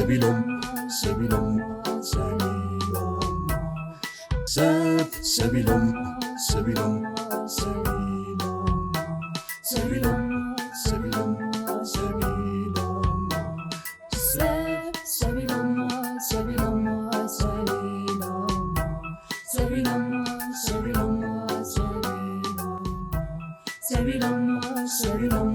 ሰቢሎም ሰቢሎም ሰቢሎም ሰብ ሰቢሎም ሰቢሎም ሰቢሎም ሰቢሎም ሰቢሎም ሰቢሎም ሰብ ሰቢሎም ሰቢሎም ሰቢሎም ሰቢሎም ሰቢሎም ሰቢሎም ሰቢሎም ሰቢሎም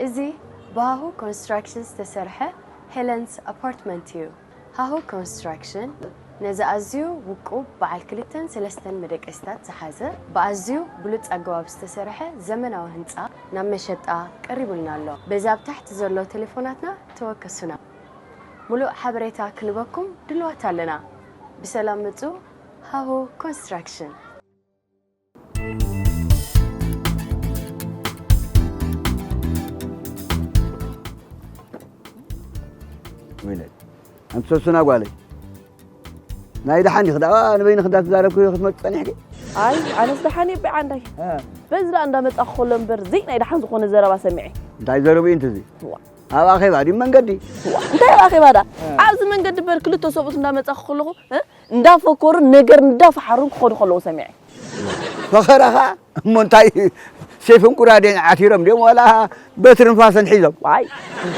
እዚ ብሃሁ ኮንስትራክሽን ዝተሰርሐ ሄለንስ ኣፓርትመንት እዩ። ሃሁ ኮንስትራክሽን ነዚ ኣዝዩ ውቁብ በዓል ክልተን ሰለስተን መደቀሲታት ዝሓዘ ብኣዝዩ ብሉጽ ኣገባብ ዝተሰርሐ ዘመናዊ ህንጻ ናብ መሸጣ ቀሪቡልና ኣሎ። በዚ ኣብ ታሕቲ ዘሎ ቴሌፎናትና ተወከሱና። ሙሉእ ሓበሬታ ክንበኩም ድልዋት ኣለና። ብሰላም ምጹ። ሃሁ ኮንስትራክሽን። ወይለይ ኣንቲ ሰሱና ጓለይ ናይ ደሓን ዲኺ ደኣ ንበይንኺ እንዳተዛረብኩ ክትመጽ ጸኒሕኪ? ኣይ ኣነስ ደሓን እየ በይ ዓንዳይ። በዚ ደኣ እንዳመጻኹ ከሎ እምበር ዘይ ናይ ደሓን ዝኾነ ዘረባ ሰሚዐ። እንታይ ዘረቡ እዩ እንትዚ? ኣብ ኣኼባ ድዩ መንገዲ? እንታይ ኣብ ኣኼባ ደኣ? ኣብዚ መንገዲ እምበር ክልተ ሰብኡት እንዳመጻኹ ከለኹ እ? እንዳፈከሩን ነገር እንዳፈሓሩን ክኸዱ ከለዉ ሰሚዐ። ፈኸራ ኸዓ እሞ እንታይ ሴፍን ጉራዴን ዓቲሮም ድዮም ዋላ በትርን ፋስን ሒዞም? ዋይ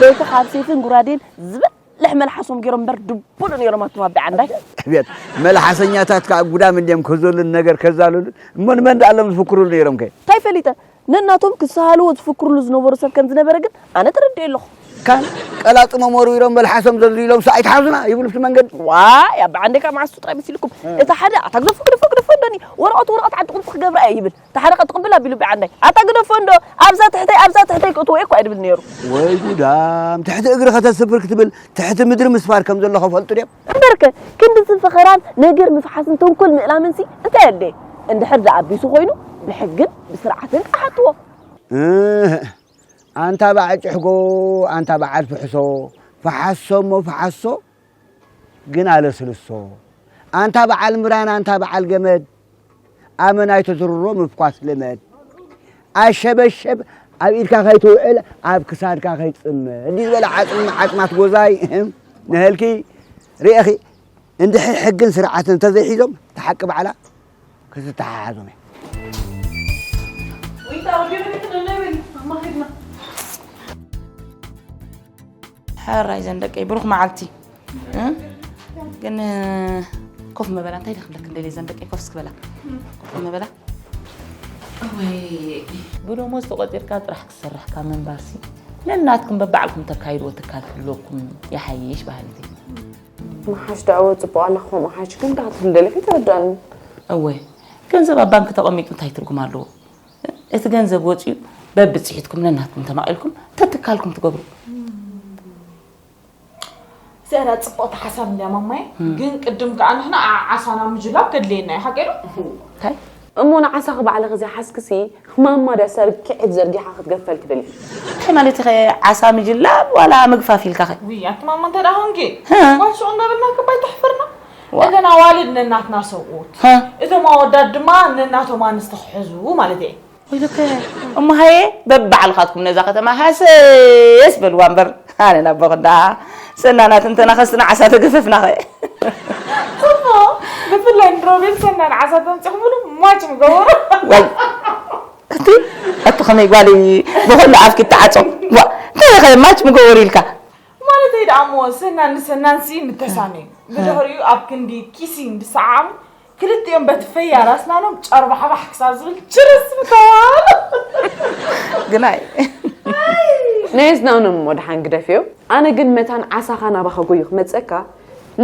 በቲ ካብ ሴፍን ጉራዴን ዝበልሕ መልሓሶም ገይሮም እምበር ድቡሉ ነይሮም ኣቶም ኣቢ ዓንዳይ። ቤት መልሓሰኛታት ከዓ ጉዳም እንድዮም ከዘሉን ነገር ከዛልሉን እሞ ንመን ደኣሎም ዝፍክሩሉ ነይሮም ከ? እንታይ ፈሊጠ ነናቶም ክሰሃልዎ ዝፍክሩሉ ዝነበሩ ሰብ ከም ዝነበረ ግን ኣነ ተረዲኤ ኣለኹ። ካን ቀላጥሞም ወርዊሮም መልሓሶም ዘዝልሎም ሰ ኣይትሓዙና ይብሉ ኣብቲ መንገዲ። ዋይ ኣቢ ዓንዳይ ከዓ መዓስ ጥራይ መሲልኩም እታ ሓደ ኣታ ግደፎ ግደፎ ግደፎ እንደኒ ወረቐት ወረቐት ዓዲ ቁልፊ ክገብራ እየ ይብል ተሓረቐ ትቕብል ኣቢሉ ቢዓንዳይ ኣታ ግደፎ እንዶ ኣብዛ ትሕተይ ኣብዛ ትሕተይ ክእትዎ እኮ ኣይድብል ነይሩ። ወይ ጉዳም ትሕቲ እግሪ ከተስፍር ክትብል ትሕቲ ምድሪ ምስፋር ከም ዘሎ ከፈልጡ ድዮም? እምበርከ ክንድዚ ፈኸራን ነገር ምፍሓስን ተንኮል ምእላምንሲ እንታይ ኣደ እንድሕር ዝኣቢሱ ኮይኑ ብሕግን ብስርዓትን ኣሓትዎ። እህ ኣንታ በዓል ጭሕጎ ኣንታ በዓል ፍሕሶ ፍሓሶ እሞ ፍሓሶ ግን ኣለስልሶ ኣንታ በዓል ምራን ኣንታ በዓል ገመድ ኣመና ኣይተዝርሮ ምፍኳስ ልመድ ኣሸበሸብ ኣብ ኢድካ ከይትውዕል ኣብ ክሳድካ ከይትጽመድ ድዩ ዝበለ ዓጽሚ ዓጽማት ጎዛይ እህም ነሀልኪ ርእኺ እንድሕር ሕግን ስርዓትን እንተዘይሒዞም ተሓቂ ባዕላ ክትተሓሓዞም እያ። ሕራይ ዘን ደቀይ ብሩኽ መዓልቲ እ? ግን ኮፍ መበላ እንታይ ደክብለክ እንደለ ዘን ደቀይ ኮፍ ስክበላ ኮፍ መበላ ወይ ብደሞዝ ተቆጢርካ ጥራሕ ክሰርሕካ ምንባርሲ ነናትኩም በባዕልኩም ተካይድዎ ትካል ክህልወኩም ይሓይሽ ባህልቲ መሓሽ ደዕወ ጽቡቕ ኣላ ክኾ መሓሽ ግን ዳት እንደለኪ ተረዳኒ እወ ገንዘብ ኣብ ባንክ ተቐሚጡ እንታይ ትርጉም ኣለዎ እቲ ገንዘብ ወጺኡ በብጽሒትኩም ነናትኩም ተማቒልኩም ተትካልኩም ትገብሩ እዚኣ ዳ ጽብቕቲ ሓሳብ እንድያ ማማየ ግን ቅድም ከኣ ንሕና ዓ- ዓሳና ምጅላብ ከድልየና እዩ ሓቂ ዶ እንታይ እሞ ንዓሳኺ ባዕልኺ ዘይሓዝክሲ ማማ ድያ ሰርኪዐት ዘርጊሓ ክትገፈልኪ ደልያ እንታይ ማለት ኢኸ ዓሳ ምጅላብ ዋላ ምግፋፍ ኢልካ ኸ ውይ ኣቲ ማማ እንታይ ደኣ ሆንኪ ጓል ሽዑ እንዳበልና ክባይ ተሕፍርና እተን ኣዋልድ ነናትና ሰብኡት እቶም ኣወዳት ድማ ነናቶም ኣንስቲ ክሕዙ ማለት እየ ወይለከ እሞ ሃየ በብዓልኻትኩም ነዛ ከተማ ሃሰስ በልዋ እምበር ኣነ ናቦ ክንዳ ሰናናት እንተናኸስትና ዓሳ ተገፈፍናኸ ጽቡቕ ብፍላይ ንሮቤል ሰናን ዓሳ ተምጺኹምሉ ማች ምገበሩ ወይ እቲ ኣቲ ከመይ ጓል ብኹሉ ኣፍኪ ተዓጾ ዋ እንታይ ኸ ማች ምገበሩ ኢልካ ማለተይ ደኣ እሞ ሰናን ንሰናን ሲ ምተሳነዩ ብድሕሪኡ ኣብ ክንዲ ኪሲንግ ዝሰዓዓሙ ክልቲኦም በቲ ፈያር ኣስናኖም ጨርባሕባሕ ክሳብ ዝብል ችርስ ምተባባሉ። ግናይ ነየዝናኖም እሞ ደሓን ግደፍዮ። ኣነ ግን መታን ዓሳኻ ናባኻ ጎዩ ክመጸካ፣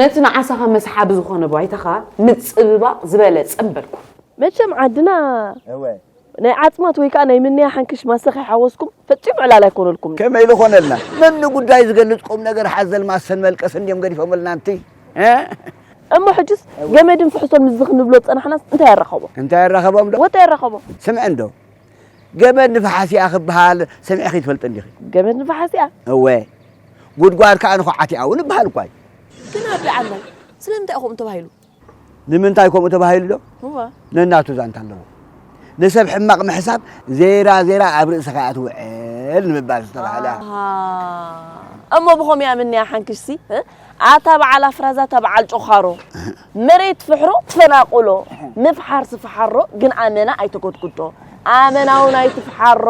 ነቲ ንዓሳኻ መስሓቢ ዝኾነ ባይታኻ ምጽብባቕ ዝበለጸ ምበልኩ። መቸም ዓድና እወ ናይ ዓጽማት ወይ ከዓ ናይ ምንያ ሓንክሽ ማሰኺ ሓወስኩም ፈጺሙ ዕላል ኣይኮነልኩም። ከመይ ኢሉ ኮነልና? ነኒ ጉዳይ ዝገልጽ ቁም ነገር ሓዘል ማሰን መልቀስ እንዲዮም ገዲፎምልና እንቲ እ? እሞ ሕጅስ ገመድን ፍሕሶን ምስዚ ክንብሎ ዝጸናሕናስ እንታይ ያራኸቦ? እንታይ ያራኸቦም ዶ? ወታ ያራኸቦ። ስምዐ እንዶ ገመድ ንፋሓስ እያ ክበሃል ሰሚዕኺ ትፈልጥ እንዲኺ? ገመድ ንፋሓስ እያ። እወ ጉድጓድ ከዓ ንኹዓት እያ እውን ይበሃል እኳ እዩ። ግን ኣቢ ዓማይ ስለምንታይ ከምኡ ተባሂሉ? ንምንታይ ከምኡ ተባሂሉ ዶ? እወ ነናቱ ዛንታ ኣለዎ። ንሰብ ሕማቕ ምሕሳብ ዜራ ዜራ ኣብ ርእስኻ እያ ትውዕል ንምባል ዝተባህለ። ኣሃ። እሞ ብኸምኡ እያ ምንያ ሓንክሽሲ እ? ኣታ በዓል ኣፍራዛ እታ በዓል ጮኻሮ መሬት ትፍሕሮ ትፈናቕሎ ምፍሓር ስፍሓሮ ግን ኣመና ኣይተጎድጉዶ ኣመና እውን ኣይትፍሓሮ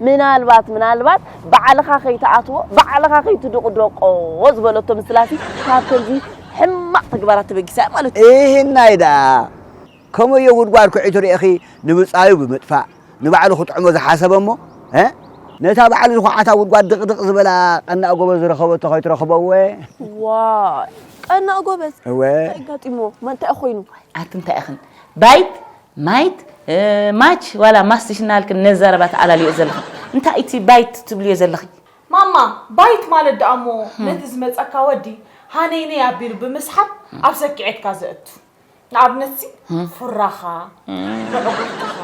ምናልባት ምናልባት ባዕልኻ ከይትኣትዎ ባዕልኻ ከይትድቕደቆ ዝበለቶ ምስላሲ ካብ ከምዚ ሕማቕ ተግባራት ተበጊሳ እያ ማለት እዩ። ኢሂናይ ደኣ ከመዮ ጉድጓድ ኩዒቱ ርኢኺ ንብጻዩ ብምጥፋእ ንባዕሉ ክጥዕሞ ዝሓሰበ እሞ እ ነታ ባዕሉ ዝኹዓታ ጉድጓድ ድቕድቕ ዝበላ ቀናእ ጎበዝ ዝረኸበቶ ከይትረኽቦ እወ። ዋይ ቀናእ ጎበዝ እወ እንታይ ኣጋጢምዎ? ማ እንታይ ኮይኑ? ኣቲ እንታይ ኢኽን ባይት ማይት እ፣ ማች ዋላ ማስትሽ እናልክን ነዛረባ ተኣላልዮ ዘለኽን እንታይ እቲ ባይት ትብልዮ ዘለኺ? ማማ ባይት ማለት ደኣ እሞ ነቲ ዝመጸካ ወዲ ሃነይነይ ኣቢሉ ብምስሓብ ኣብ ሰኪዔትካ ዘእቱ። ንኣብነትሲ ፉራኻ፣ መዕጉርትኻ፣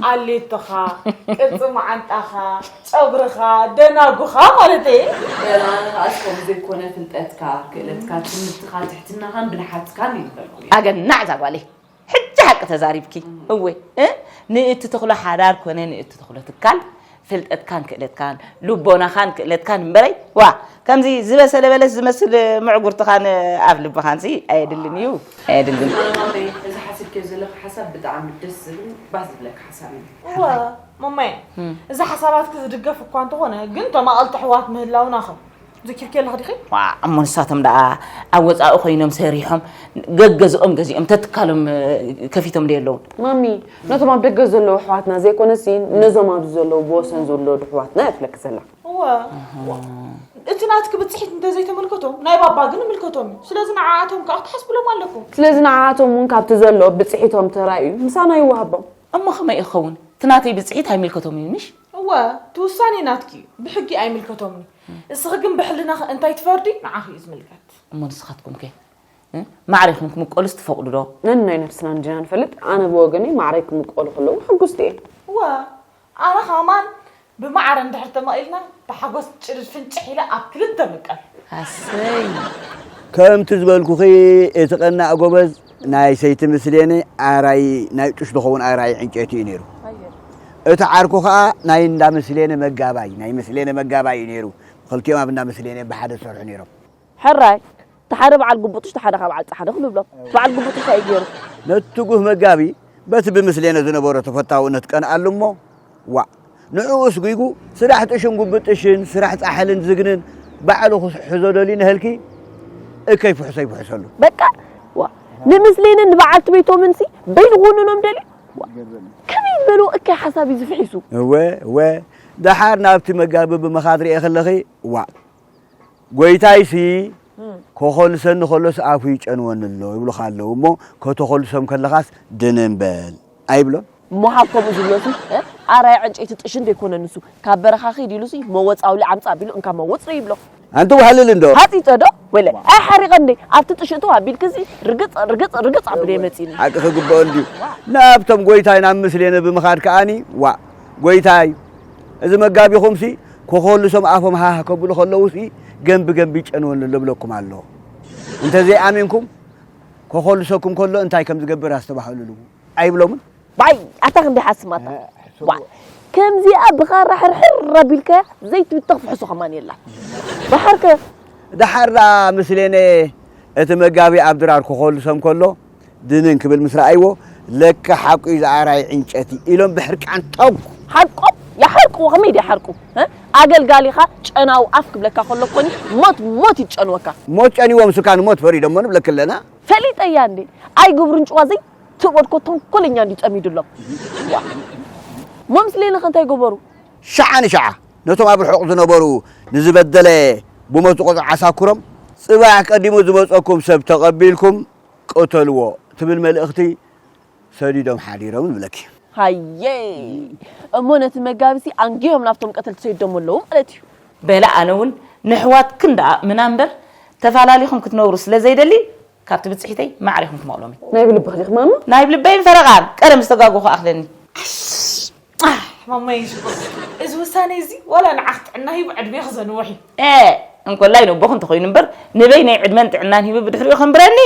ኣሌቶኻ፣ ቅርጺ መዓንጣኻ፣ ጨጉርኻ፣ ደናጉኻ ማለተይ እየ። ደኣ ከኣስ ከምኡ ዘይኮነ ፍልጠትካ፣ ክእለትካ፣ ትምህርትኻ፣ ትሕትናኻን ብልሓትካን እዩ ዝበልኩ። ኣገናዕ እዛ ጓለይ ሕጂ ሓቂ ተዛሪብኪ። እወ እ ንእቲ ተኽሎ ሓዳር ኮነ ንእቲ ተኽሎ ትካል ፍልጠትካን ክእለትካን ልቦናኻን ክእለትካን እምበረይ ዋ ከምዚ ዝበሰለ በለስ ዝመስል ምዕጉርትኻን ኣብ ልብኻንሲ ኣየድልን እዩ ኣየድልን። ኣነ ማመይ እዚ ሓሲብክዮ ዘለኺ ሓሳብ ብጣዕሚ ደስ ዝብል ባህ ዝብለኪ ሓሳብ እዩ። እወ ማማየ እዚ ሓሳባትኪ ዝድገፍ እኳ እንተኾነ ግን ተማቐልቲ ኣሕዋት ምህላውና ኸ ዝኪርኪ ኣለኺ ዲኺ? ዋእ እሞ ንሳቶም ደኣ ኣብ ወጻኢ ኮይኖም ሰሪሖም ገገዝኦም ገዚኦም ተትካሎም ከፊቶም ዶ የለውን? ማሚ ነቶም ኣብ ደገ ዘለዉ ኣሕዋትና ዘይኮነሲ ነዞም ኣብዚ ዘለዉ ብወሰን ዝውለዱ ኣሕዋትና እያ ትብለኪ ዘላ። እወ እቲ ናትኪ ብጽሒት እንተዘይተመልከቶም ናይ ባባ ግን ይምልከቶም እዩ። ስለዚ ንዓኣቶም ከኣ ክትሓስብሎም ኣለኩም። ስለዚ ንዓኣቶም እውን ካብቲ ዘሎ ብጽሒቶም ተራእዩ ምሳና ይወሃቦም። እሞ ከመይ እዩ ክኸውን? እቲ ናተይ ብጽሒት ኣይምልከቶም እዩ ምሽ? እወ እቲ ውሳኔ ናትኪ እዩ። ብሕጊ ኣይምልከቶምን እዩ። እስኺ ግን ብሕልናኺ እንታይ ትፈርዲ ንዓኺ እዩ ዝምልከት። እሞ ንስኻትኩምከ ማዕረ ኢኹም ክምቀሉስ ትፈቕዱ ዶ? ነናይ ነብስና እንዲና ንፈልጥ። ኣነ ብወገነይ ማዕረይ ክምቀሉ ከለዉ ሕጉስቲ እየ። እወ ኣነ ኸማን ብማዕረ እንድሕር ተመቒልና ብሓጎስ ጭርድ ፍንጭሕ ኢለ ኣብ ክልተ ምቀል። ኣሰይ ከምቲ ዝበልኩኺ እቲ ቀናእ ጎበዝ ናይ ሰይቲ ምስሌነ ኣራዪ ናይ ጡሽ ዝኸውን ኣራዪ ዕንጨይቲ እዩ ነይሩ። እቲ ዓርኩ ኸኣ ናይ እንዳ ምስሌነ መጋባይ ናይ ምስሌነ መጋባይ እዩ ነይሩ። ክልቲኦም ኣብ እንዳ ምስሌነ ብሓደ ዝሰርሑ ነይሮም። ሕራይ እቲ ሓደ በዓል ጉቡጥሽ እቲ ሓደ ካብ ዓልጻ ሓደ ክንብሎ በዓል ጉቡጥሽ እንታይ እዩ ገይሩ? ነቲ ትጉህ መጋቢ በቲ ብምስሌነ ዝነበሮ ተፈታውነት ቀንኣሉ እሞ ዋእ ንዕኡ ኣስጒጉ ስራሕ ጥሽን ጉብጥ ጥሽን ስራሕ ጻሕልን ዝግንን ባዕሉ ክሕዞ ደልዩ ነሀልኪ እከይ ፍሕሶ ይፍሕሰሉ። በቃ ዋእ ንምስሌነን ንበዓልቲ ቤቶምንሲ በይኑ ክውንኖም ደልዩ ዋእ ከመይ ዝበልዎ እከይ ሓሳብ እዩ ዝፍሒሱ? እወ እወ ደሓር ናብቲ መጋቢ ብምኻድ ርኤ ከለኺ ዋእ ጎይታይሲ ኮኾልሰኒ ከሎስ ኣፉ ይጨንወኒ ኣሎ ይብሉኻ ኣለዉ እሞ ከተኾልሶም ከለኻስ ድንን በል ኣይብሎን? እሞ ካብ ከምኡ ዝብሎሲ ኣራይ ዕንጨይቲ ጥሽን ደይኮነ ንሱ ካብ በረኻ ኺድ ኢሉሲ መወፅ ኣውሊዕ ኣምፅእ ኣቢሉ እንካ መወፅ ዶ ይብሎ? ኣንቲ ውሕልል እንዶ ሃፂፀ ዶ ወለ ኣይሓሪቐ እንደ ኣብቲ ጥሽእቱ ኣቢልክሲ ርግፅ ርግፅ ርግፅ ኣቢሉ የመፅኒ። ሓቂ ክግበኦ እንድዩ ናብቶም ጎይታይ ናብ ምስሌነ ብምኻድ ከኣኒ ዋእ ጎይታይ እዚ መጋቢኹምሲ ኮኾልሶም ኣፎም ሃህ ከብሉ ከለዉሲ ገንቢ ገንቢ ይጨንወኒ ኣሎ እብለኩም ኣለኹ። እንተዘይኣሚንኩም ኮኾልሰኩም ከሎ እንታይ ከም ዝገብር ኣስተባህሉሉ ኣይብሎምን? ባይ ኣታ ክንደይ ሓስማታ ዋእ ከምዚኣ ብኻራ ሕርሕር ኣቢልካያ ዘይትብተኽ ፍሕሶ ከማን የላን። ባሕርከ ደሓር ደኣ ምስሌነ እቲ መጋቢ ኣብ ድራር ኮኾልሶም ከሎ ድንን ክብል ምስ ረኣይዎ ለካ ሓቁ እዩ ዝኣራይ ዕንጨቲ ኢሎም ብሕርቃን ተጉ። ሓቆም ይሓርቅዎ ከመይ ድዩ ሓርቁ? ኣገልጋሊኻ ጨናዊ ኣፍ ክብለካ ከሎ ኮኒ ሞት ሞት እዩ ዝጨንወካ። ሞት ጨንዎም ስካ ንሞት ፈሪዶሞ ንብለኪ ኣለና። ፈሊጠያ እንዴ ኣይ ግብሩ እንጭዋ ዘይትበልኮ ተንኮለኛ እንድዩ ጸሚዱሎም። ዋ ሞምስሌንኸ እንታይ ገበሩ? ሸዓ ንሸዓ ነቶም ኣብ ርሑቕ ዝነበሩ ንዝበደለ ብሞት ዝቐጽዑ ዓሳኩሮም፣ ጽባሕ ቀዲሙ ዝመጸኩም ሰብ ተቐቢልኩም ቅተልዎ ትብል መልእኽቲ ሰዲዶም ሓዲሮም ንብለኪ። ሃየ እሞ ነቲ መጋቢሲ ኣንጊሆም ናብቶም ቀተልቲ ሰይዶም ኣለዉ ማለት እዩ። በለ ኣነ እውን ንሕዋትክን ደኣ ምና እምበር ተፋላሊኹም ክትነብሩ ስለ ዘይደሊ ካብቲ ብፅሒተይ ማዕረ ኢኹም ክመቕሎም እዩ። ናይ ብልብኺ ዲኺ ማማ? ናይ ብልበይን ፈረቓን ቀደም ዝተጋጎኹ ኣኽለኒ። ማማየ ሽኮር እዚ ውሳነ እዚ ዋላ ንዓኽ ጥዕና ሂቡ ዕድሜኺ ዘንውሕ እዩ። ኤ እንኮላይ ነቦኺ እንተኾይኑ እምበር ንበይነይ ዕድመን ጥዕናን ሂቡ ብድሕሪኡ ከንብረኒ።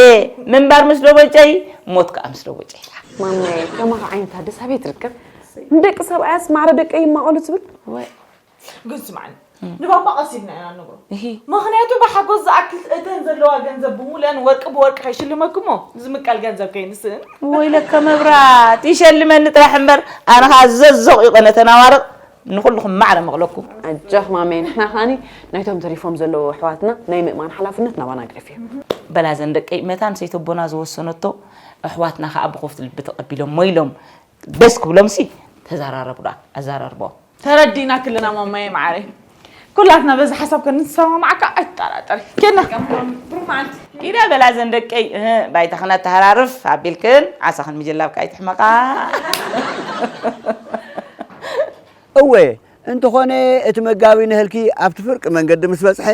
ኤ ምንባር ምስ ደቦጨይ ሞት ከኣ ምስ ደቦጨይ። ማማየ ከማኺ ዓይነታ ደስ ኣበይ ትርከብ? ንደቂ ሰብኣያስ ማዕረ ደቀይ ይማቐሉ ትብል። ግን ስምዓኒ ንባባ ቀስ ኢልና ኢና ንነግሮ። ምኽንያቱ ብሓጎስ ዝኣክል እተን ዘለዋ ገንዘብ ብሙሉአን ወርቂ ብወርቂ ከይሽልመክሞ ዝምቀል ገንዘብ ከይንስእን። ወይለከ መብራት ይሸልመኒ ጥራሕ እምበር ኣነ ኸዓ ዘዘቑ ይቐነ ተናዋርቕ ንኹልኹም ማዕረ መቕለኩም። ኣጆኽ ማመይ ንሕና ኸዓኒ ናይቶም ተሪፎም ዘለዉ ኣሕዋትና ናይ ምእማን ሓላፍነት ናባና ግደፍዮ። በላ ዘን ደቀይ መታን ሰይተቦና ዝወሰነቶ ኣሕዋትና ኸዓ ብኸፍት ልቢ ተቐቢሎሞ ኢሎም ደስ ክብሎምሲ ተዘራረቡ ደኣ ኣዘራርብኦም። ተረዲእና ክልና ማማየ መዓረይ ኩላትና በዚ ሓሳብ ከንሰማማዕ ከዓ ኣይትጠራጠሪ ኬድና ብሩክ መዓልቲ ኢዳ በላ ዘን ደቀይ እህ ባይታ ክነተሃራርፍ ኣቢልክን ዓሳኽን ምጅላብ ከዓ ኣይትሕመቃ እወ እንተኾነ እቲ መጋቢ ነህልኪ ኣብቲ ፍርቂ መንገዲ ምስ በጽሐ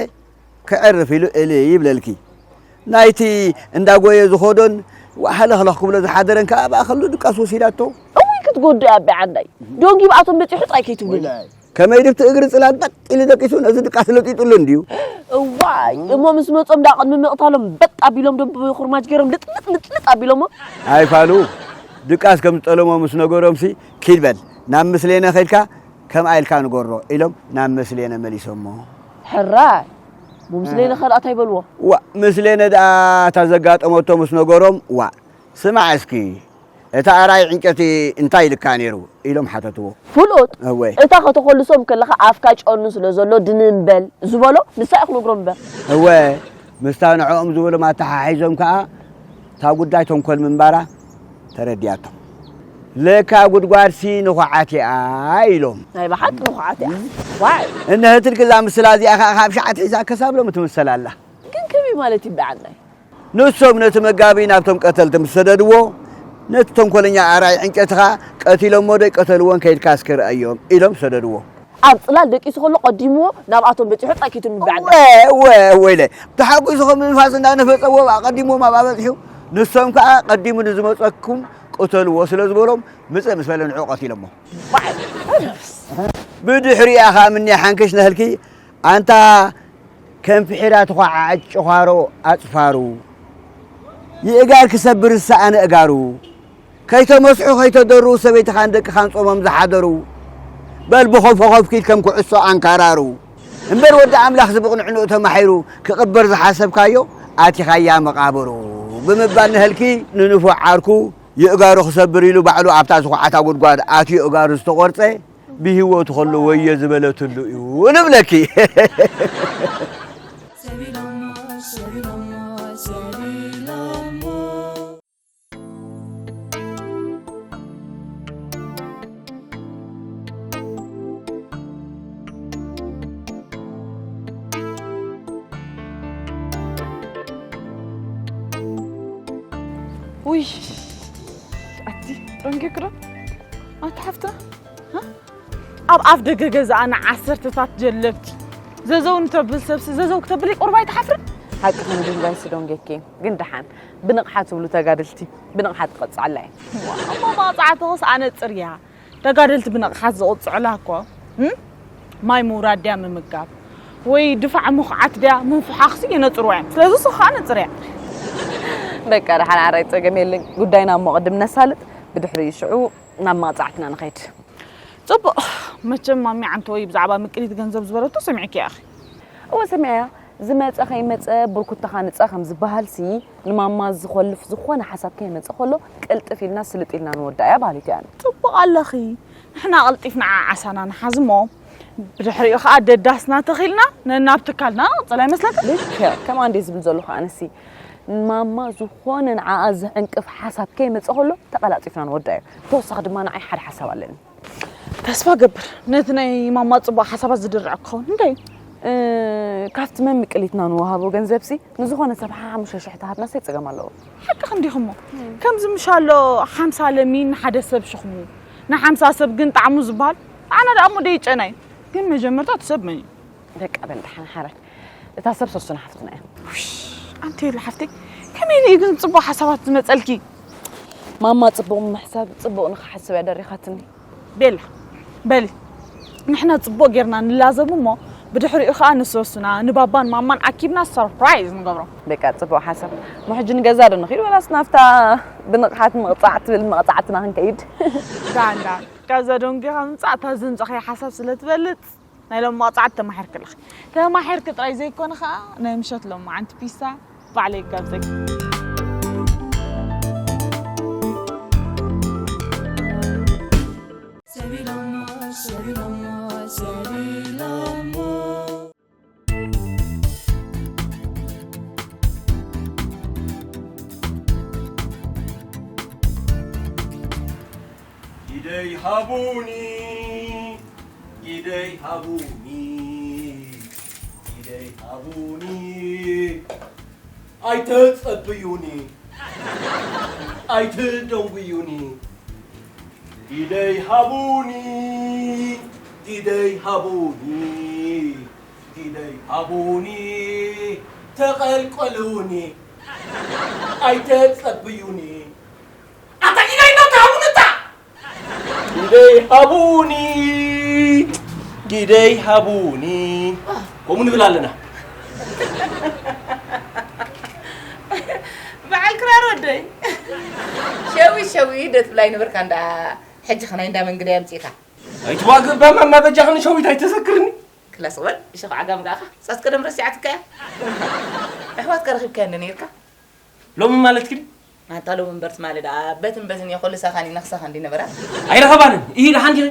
ክዕርፍ ኢሉ እልይ ይብለልኪ ናይቲ እንዳጎየ ዝኸዶን ዋሕለኽለኽ ክብሎ ዝሓደረን ከኣ ብኣኸሉ ድቃስ ወሲዳቶ። እውይ ክትጎድእ ኣቢ ዓንዳይ ዶንጊ ብኣቶም በጺሑ ጥራይ ከይትብሉ። ከመይ ድብቲ እግሪ ጽላል በጥ ኢሉ ደቂሱ ነዚ ድቃስ ለጢጡሉ እንድዩ። እዋይ እሞ ምስ መጾም ዳ ቅድሚ ምቕታሎም በጥ ኣቢሎም ዶ ብኹርማጅ ገይሮም ልጥልጥ ልጥልጥ ኣቢሎሞ። ኣይፋሉ ድቃስ ከም ዝጠለሞ ምስ ነገሮምሲ ኪድ በል ናብ ምስሌነ ከይድካ ከምኣ ኢልካ ንገሮ ኢሎም ናብ ምስሌነ መሊሶሞ። ሕራይ እሞ ምስሌነ ኸ ደኣ ታይ በልዎ? ዋእ ምስሌነ ደኣ እታ ዘጋጠመቶ ምስ ነገሮም ዋእ ስማዕ እስኪ እታ ኣራይ ዕንጨቲ እንታይ ኢልካ ነይሩ ኢሎም ሓተትዎ። ፍሉጥ እወ እታ ከተኾልሶም ከለኻ ኣፍካ ጨኑ ስለ ዘሎ ድንን በል ዝበሎ ንሳ ኢያ ክነግሮም እምበር። እወ ምስታ ንዕኦም ዝበሎም ኣተሓሒዞም ከኣ እታ ጉዳይ ተንኮል ምንባራ ተረዲኣቶም። ለካ ጉድጓድሲ ንኹዓት እያ ኢሎም። ናይ ብሓቂ ንኹዓት እያ። ዋይ! እነሀትልኪ እዛ ምስላ እዚኣ ከኣ ካብ ሸዓት ሒዛ ከሳብ ሎሚ ትምሰል ኣላ። ግን ከመይ ማለት እዩ ብዓናይ? ንሶም ነቲ መጋቢ ናብቶም ቀተልቲ ምስ ሰደድዎ፣ ነቲ ተንኮለኛ ኣርኣይ ዕንጨቲ ኸኣ ቀቲሎሞ ዶ ኣይቀተልዎን ከይድካ እስኪ ርኣዮም ኢሎም ሰደድዎ። ኣብ ጽላል ደቂሱ ከሎ ቀዲምዎ ናብኣቶም በጺሑ ጸኪቱ ንበዓል። እወ እወ እወ ኢለ ተሓጒሱ ከም ንፋስ እንዳነፈጸዎ ኣቐዲምዎም ኣብኣ በጺሑ ንሶም ከኣ ቀዲሙ ንዝመጸኩም ቅተልዎ ስለ ዝበሎም ምጽእ ምስ በለ ንዕኡ ቀቲሎሞ። ብድሕሪኣ ከኣ ምንያ ሓንክሽ ነህልኪ ኣንታ ከም ፍሒራ ተዃዓዐት ጭዃሮ ኣጽፋሩ ይእጋር ክሰብር ዝሰኣነ እጋሩ ከይተመስሑ ከይተደሩ ሰበይትኻን ደቅኻን ጾሞም ዝሓደሩ በል ብኾፍ ኾፍ ኪድ ከም ኩዕሶ ኣንካራሩ እምበር ወዲ ኣምላኽ እዚ ብቕንዕንኡ ተማሒሩ ክቕበር ዝሓሰብካዮ ኣቲኻያ መቓብሩ ብምባል ንሀልኪ ንንፉዕ ዓርኩ ይእጋሩ ክሰብር ኢሉ ባዕሉ ኣብታ ዝኹዓታ ጉድጓድ ኣትዩ እጋሩ ዝተቖርጸ ብህይወቱ ከሎ ወዮ ዝበለትሉ እዩ ንብለኪ። ውይ ኣቲ ደንጊክዶ ኣቲ ሓፍትና ኣብ ኣፍ ደገ ገዛኣ ንዓሰርተታት ጀለብቲ ዘዘው ንተብል ሰብሲ ዘዘው ክተብሊ ቁርባይ ትሓፍርን። ሓቅኺ ንድንጓይሲ ዶንጌኪ ግን ደሓን ብንቕሓት ትብሉ ተጋደልቲ ብንቕሓት ክቐጽዓላ እየ። እሞ መቕጻዕትኽስ ኣነጽር እያ። ተጋደልቲ ብንቕሓት ዝቕጽዑላ እኮ ማይ ምውራድ ድያ ምምጋብ ወይ ድፋዕ ምኹዓት ድያ ምንፍሓኽሲ የነጽርዋ እዮም። ስለዚ ንስኺ ከኣ ነጽርያ። በቃ ደሓን ዓራይ ጸገም የለን። ጉዳይና እሞ ቅድም ነሳልጥ ብድሕሪኡ ሽዑ ናብ መቕጻዕትና ንኸይድ። ጽቡቕ መቸም ማሚ ዓንተወይ ብዛዕባ ምቅሊት ገንዘብ ዝበለቶ ሰሚዕኪ ኢኺ። እወ ሰሚዐያ ዝመጸ ከይመጸ ብርኩተኻ ንጸ ከም ዝበሃልሲ ንማማ ዝኾልፍ ዝኾነ ሓሳብ ከይመጸ ከሎ ቅልጥፍ ኢልና ስልጥ ኢልና ንወዳእያ በሃሊት እየ ኣነ። ጽቡቕ ኣለኺ ንሕና ቀልጢፍና ዓዓሳና ንሓዝ እሞ ብድሕሪኡ ኸኣ ደዳስና ተኺልና ነናብ ትካልና ንቕጽል ኣይመስለክን? ልክዕ ከምኣ እንድየ ዝብል ዘለኹ ኣነሲ ንማማ ዝኾነ ንዓኣ ዝዕንቅፍ ሓሳብ ከይመጸ ከሎ ተቐላጢፍና ንወዳእዮ። ብተወሳኺ ድማ ንዓይ ሓደ ሓሳብ ኣለኒ። ተስፋ ገብር ነቲ ናይ ማማ ጽቡቕ ሓሳባት ዝድርዕ ክኸውን እንታይ እዩ? እ፣ ካብቲ መምቅሊትና ንወሃቦ ገንዘብሲ ንዝኾነ ሰብ ሓሙሽተ ሽሕ ተሃብናስ ጸገም ኣለዎ። ሓቅኺ እንዲኹሞ። ከምዚ ምሻሎ ሓምሳ ለሚን ንሓደ ሰብ ሽኽሙ፣ ንሓምሳ ሰብ ግን ጣዕሙ ዝበሃል፣ ኣነ ደኣ እሞ ደይጨና እዩ። ግን መጀመርታ እቲ ሰብ መን እዩ? በቃ በል ደሓን ሓራይ። እታ ሰብ ሰሱን ሓፍትና እያ። ውሽ፣ ኣንቲ የለ ሓፍተይ፣ ከመይ ኢሉ እዩ ግን ጽቡቕ ሓሳባት ዝመጸልኪ? ማማ ጽቡቕ ምሕሳብ፣ ጽቡቕ ንኽሓስብ እያ ደሪኻትኒ። ቤላ፣ በሊ፣ ንሕና ጽቡቕ ጌርና ንላዘብ እሞ፣ ብድሕሪኡ ኸኣ ንሰሱና፣ ንባባን ማማን ኣኪብና ሰርፕራይዝ ንገብሮም። በቃ ጽቡቕ ሓሳብ። እሞ ሕጂ ንገዛ ዶ ንኺድ ወላስ ናብታ ብንቕሓት ምቕጻዕ ትብል መቕጻዕትና ክንከይድ? ዳን፣ ዳን። ካብዛ ደንጊኻ ምምጻእ፣ እታ ዘምጻእካያ ሓሳብ ስለ ትበልጽ፣ ናይ ሎም መቕጻዕቲ ተማሒርኪ ኣለኺ። ተማሒርኪ ጥራይ ዘይኮነ ኸኣ፣ ናይ ምሸት ሎማዓንቲ ፒሳ ባዕለይ ይጋብዘኪ። ሰቢሎሞ፣ ሰቢሎሞ፣ ሰቢሎሞ። ኢደይ ሃቡኒ፣ ኢደይ ሃቡኒ፣ ኢደይ ሃቡኒ። ኣይተጸብዩኒ፣ ኣይትደንጉዩኒ። ኢደይ ሃቡኒ፣ ኢደይ ሃቡኒ፣ ኢደይ ሃቡኒ። ተቐልቀሉኒ፣ ኣይተጸብዩኒ። ኣታ ኢደይ ዶ ትሃቡኒ እታ? ጊደይ ሃቡኒ፣ ጊደይ ሃቡኒ። ከምኡ ንብል ኣለና። በዓል ክራር ወደይ። ሸዊት፣ ሸዊት ዶ ትብላ ኣይነበርካ እንዳ፣ ሕጂ ኸ ናይ እንዳ መን ግዳይ ኣምጺእካ? ኣይትዋግእ ባማ፣ ማማ በጃኽኒ ሸዊት ኣይተዘክርኒ። ክላስ ወል፣ እሾኽ ዓጋም ገኣኻ፣ ጻጽ ቀደም ረሲዓትካያ። ኣሕዋትካ ረኺብካያ እንደ ነይርካ? ሎሚ ማለት ግን? ኣንታ ሎሚ እምበር ትማሊ ደኣ በትን በትን እየ ኮልሳኻን ይነኽሳኻን ድዩ ነበራ? ኣይረኸባንን። ኢሂ፣ ደሓን ዲኺ?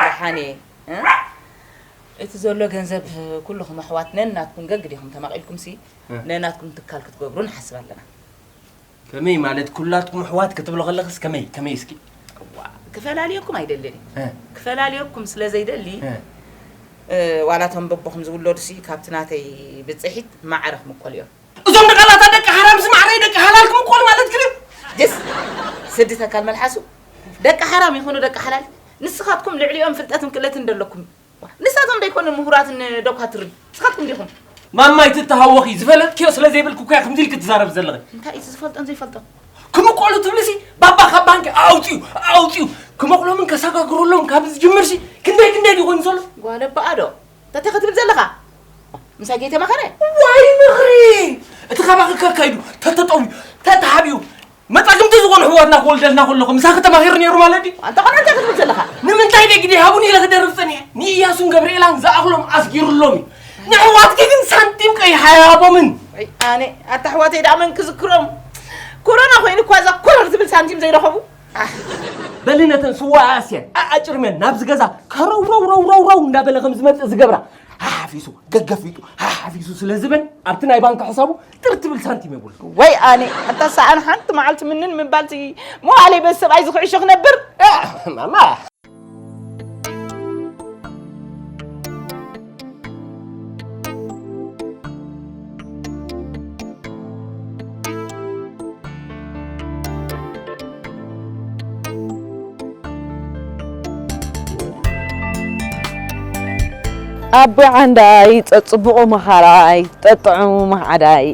ደሓን እየ፣ እ? እቲ ዘሎ ገንዘብ ኩልኹም ኣሕዋት ነናትኩም ገግ ዲኹም ተማቒልኩምሲ፣ እ። ነናትኩም ትካል ክትገብሩ ንሓስብ ኣለና። ከመይ ማለት ኩላትኩም ኣሕዋት ክትብሎ ከለኽስ ከመይ? ከመይ እስኪ? እዋ፣ ክፈላልየኩም ኣይደልን እየ። እ። ክፈላልየኩም ስለ ዘይደሊ፣ እ። እ፣ ዋላ እቶም በቦኹም ዝውለዱሲ ካብቲ ናተይ ብጽሒት ማዕረ ክምቀሉ እዮም። እዞም ድቓላታት ደቂ ሓራምሲ ማዕረይ ደቂ ሓላል ክምቀሉ ማለት ግን? ጀስ፣ ስዲ ተካል መልሓሱ። ደቂ ሓራም ይኹኑ ደቂ ሓላል፣ ንስኻትኩም ልዕሊኦም ፍልጠትን ክእለትን ደለኩም። ንሳቶም ደይኮኑ ምሁራትን ዶኳትርን፣ ንስኻትኩም ዲኹም? ማማይ ትተሃወኺ፣ ዝፈለጥክዮ ስለ ዘይብልኪ እኮ እያ ከምዚ ኢልኪ ትዛረቢ ዘለኺ። እንታይ እዩ ዝፈልጦን ዘይፈልጦን? ክምቀሉ ትብልሲ፣ ባባ ካብ ባንኪ ኣውፅዩ፣ ኣውፅዩ፣ ክመቕሎምን ከሰጋግረሎምን ካብ ዝጅምርሲ፣ ክንደይ ክንደይ ድዩ ኮይኑ ዘሎ? ጓል ኣቦኣ ዶ? እንታይ ክትብል ዘለኻ? ምሳይ ከይተማኸረ? ዋይ ምኽሪ! እቲ ካባኺ ከካይዱ፣ ተተጠውዩ፣ ተተሓቢኡ፣ መጻግምቲ ዝኾኑ ኣሕዋትና ክወልደልና ከለኹ ምሳኺ ተማኺሩ ነይሩ ማለት ድዩ? ኣንታ ኸን እንታይ ክትብል ዘለኻ? ንምንታይ ደጊ ደይሃቡኒ ኢለ ክደርፍ ጸኒሐ? ንኢያሱን ገብርኤላን ዝኣኽሎም ኣስጊሩሎም እዩ። ንኣሕዋትኪ ግን ሳንቲም ቀይሓ ኣይሃቦምን። ኣይ፣ ኣነ፣ ኣታ ኣሕዋተይ ደኣ መን ክዝክሮም? ኮሮና ኮይኑ እኳ እዛ ኮረር ዝብል ሳንቲም ዘይረኸቡ። ኣህ። በሊ ነተን ስዋ ኣስየን ኣኣጭርመን ናብዚ ገዛ ከረው ረው ረው ረው ረው እንዳበለ ከም ዝመጽእ ዝገብራ። ሓሓፊሱ፣ ገገፊጡ፣ ሓሓፊሱ ስለ ዝበን ኣብቲ ናይ ባንክ ሕሳቡ ጥር ትብል ሳንቲም የብሉ። ወይ ኣነ፣ ኣታ ሰኣን ሓንቲ መዓልቲ ምንን ምባልሲ መዋእለይ በዚ ሰብኣይ ዝኽዕሾ ክነብር? እ፣ ማማ። ኣቦይ ዓንዳይ፣ ጸጽቡቑ መኻራይ፣ ጠጥዑሙ መኽዓዳይ፣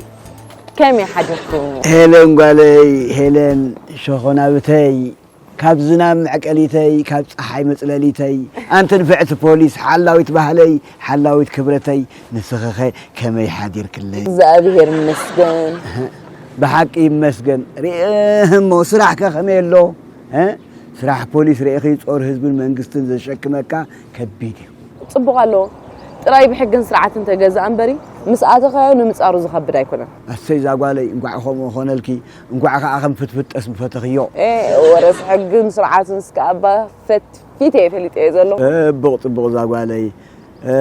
ከመይ ሓዲርኩም? ሄለን ጓለይ፣ ሄለን ሸኾናብተይ፣ ካብ ዝናብ መዕቀሊተይ፣ ካብ ጸሓይ መጽለሊተይ፣ ኣንቲ ንፍዕቲ ፖሊስ፣ ሓላዊት ባህለይ፣ ሓላዊት ክብረተይ፣ ንስኺኸ ከመይ ሓዲርክለይ? እግዚኣብሔር ይመስገን። ብሓቂ ይመስገን። ርእ እሞ ስራሕከ ከመይ ኣሎ? እ? ስራሕ ፖሊስ ርኢኺ ጾር ህዝብን መንግስትን ዘሸክመካ ከቢድ እዩ። ጽቡቕ ኣሎ። ጥራይ ብሕግን ስርዓትን ተገዝኣ እምበሪ፣ ምስ ኣተኻዮ ንምጻሩ ዝኸብድ ኣይኮነን። ኣሰይ እዛ ጓለይ፣ እንኳዕ ከምኡ ኾነልኪ፣ እንኳዕ ከኣ ከም ፍትፍት ጠስሚ ፈተኽዮ። ኤ፣ ወረስ ሕግን ስርዓትን እስከ ኣባ ፈትፊተ እየ ፈሊጠዮ ዘሎ። ጽቡቕ፣ ጽቡቕ እዛ ጓለይ። እ፣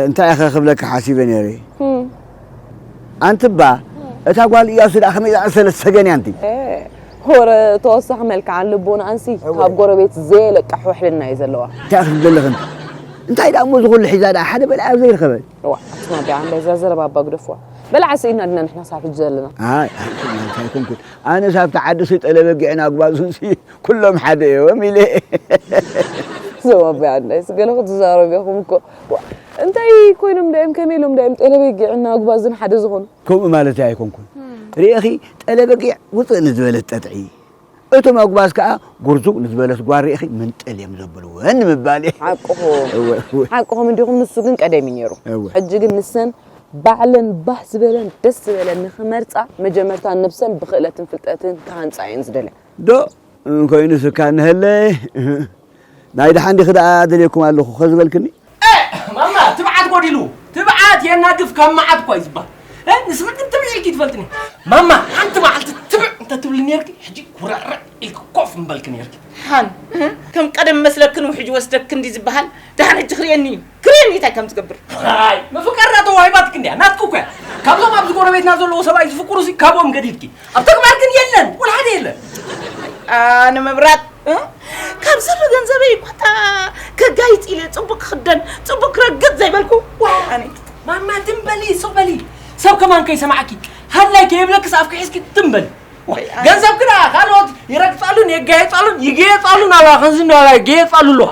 እንታይ ኢኸ ክብለካ ሓሲበ ነይረ? ህም። ኣንቲ እባ፣ እታ ጓል እያሱ ደኣ ከመይ ዝኣመሰለት ሰገን እያ ኣንቲ? እ፣ ወረ ተወሳኺ መልክዓን ልቦናኣንሲ እወ። ካብ ጎረቤት ዘየለቅሕ ውሕልና እዩ ዘለዋ። እንታይ ክትብሊ ኣለኽን? እንታይ ደኣ እሞ እዚ ኩሉ ሒዛ ደኣ ሓደ በልዓ ኣብ ዘይርከበ? እዋ፣ ኣትማ ቢዓ እንዳ እዛ ዘረባ ኣባ ግደፍዋ። በልዓ ስኢና ድና ንሕና ሳብ ሕጂ ዘለና። ኣይ፣ ኣንቱም ማለት ኣይኮንኩን። ኣነ ሳብቲ ዓዲ ሲ ጠለበጊዕን ኣጉባዙን ሲ ኩሎም ሓደ እዮም ኢለ። እዞም ኣባ ቢዓ እንዳይስ ገለ ክትዛረቡ ኢኹም እኮ። ዋ፣ እንታይ ኮይኖም ዳዮም ከመይ ኢሎም ዳዮም ጠለበጊዕና ኣጉባዝን ሓደ ዝኾኑ? ከምኡ ማለት ኣይኮንኩን። ርኢኺ፣ ጠለበጊዕ ውፅእ ንዝበለት ጠጥዒ። እቶም ኣጉባዝ ከኣ ጉርዙግ ንዝበለት ጓል ርኢኺ ምንጥል እዮም ዘብልወን ንምባል እየ። ሓቅኹም። እወ፣ እወ። ሓቅኹም እንዲኹም፣ ንሱ ግን ቀደም እዩ ነይሩ። እወ። ሕጂ ግን ንሰን ባዕለን ባህ ዝበለን ደስ ዝበለን ንኽመርጻ መጀመርታ ነብሰን ብኽእለትን ፍልጠትን ክሃንጻ እየን ዝደልያ። ዶ እንኮይኑ ስካ እንሀለ ናይ ደሓን ዲኺ ደኣ ደልየኩም ኣለኹ ኸዝበልክኒ? እ፣ ማማ፣ ትብዓት ጎዲሉ። ትብዓት የናግፍ ካብ መዓት እኳ እዩ ዝበሃል። እ፣ ንስኺ ግን ትብዒ ኢልኪ ትፈልጥኒ። ማማ፣ ሓንቲ መዓልቲ ትብዕ እንተ ትብሊ ነርኪ፣ ሕጂ ኩርዕርዕ ኢልኪ ኮፍ ምበልኪ ነርኪ። ሓን፣ እ፣ ከም ቀደም መስለክን ውሕጅ ወስደክን ድዩ ዝበሃል? ደሓን ሕጂ ክርእየኒ እዩ። ክርእየኒ እንታይ ከም ዝገብር። ኣይ፣ ምፍቃር ዳ ተዋሂባትክ እንድያ፣ ናትክ እኮ እያ። ካብዞም ኣብዚ ጎረቤትና ዘለዉ ሰብኣይ ዝፍቅሩ ሲ ካብኦም ገዲድኪ። ኣብ ተግባር ግን የለን፣ ወላ ሓደ የለን። ኣነ መብራት፣ እ? ካብ ዘሎ ገንዘበይ እኳ እታ ከጋይጽ ኢለ ጽቡቅ ክኽደን፣ ጽቡቅ ክረግጽ ዘይበልኩ። ዋ፣ ኣነ። ማማ ትም በሊ፣ ስቕ በሊ። ሰብ ከማን ከይሰማዓኪ። ሃላይ ከይብለክስ ኣፍኪ ሒዝኪ ትም በሊ። ዋ፣ ኣይ፣ ኣይ። ገንዘብኪ ደኣ ካልኦት ይረግጻሉን የጋየጻሉን ይገየጻሉን ኣለዋ። ከምዚ እንዳበላ ይገየጻሉ ኣለዋ።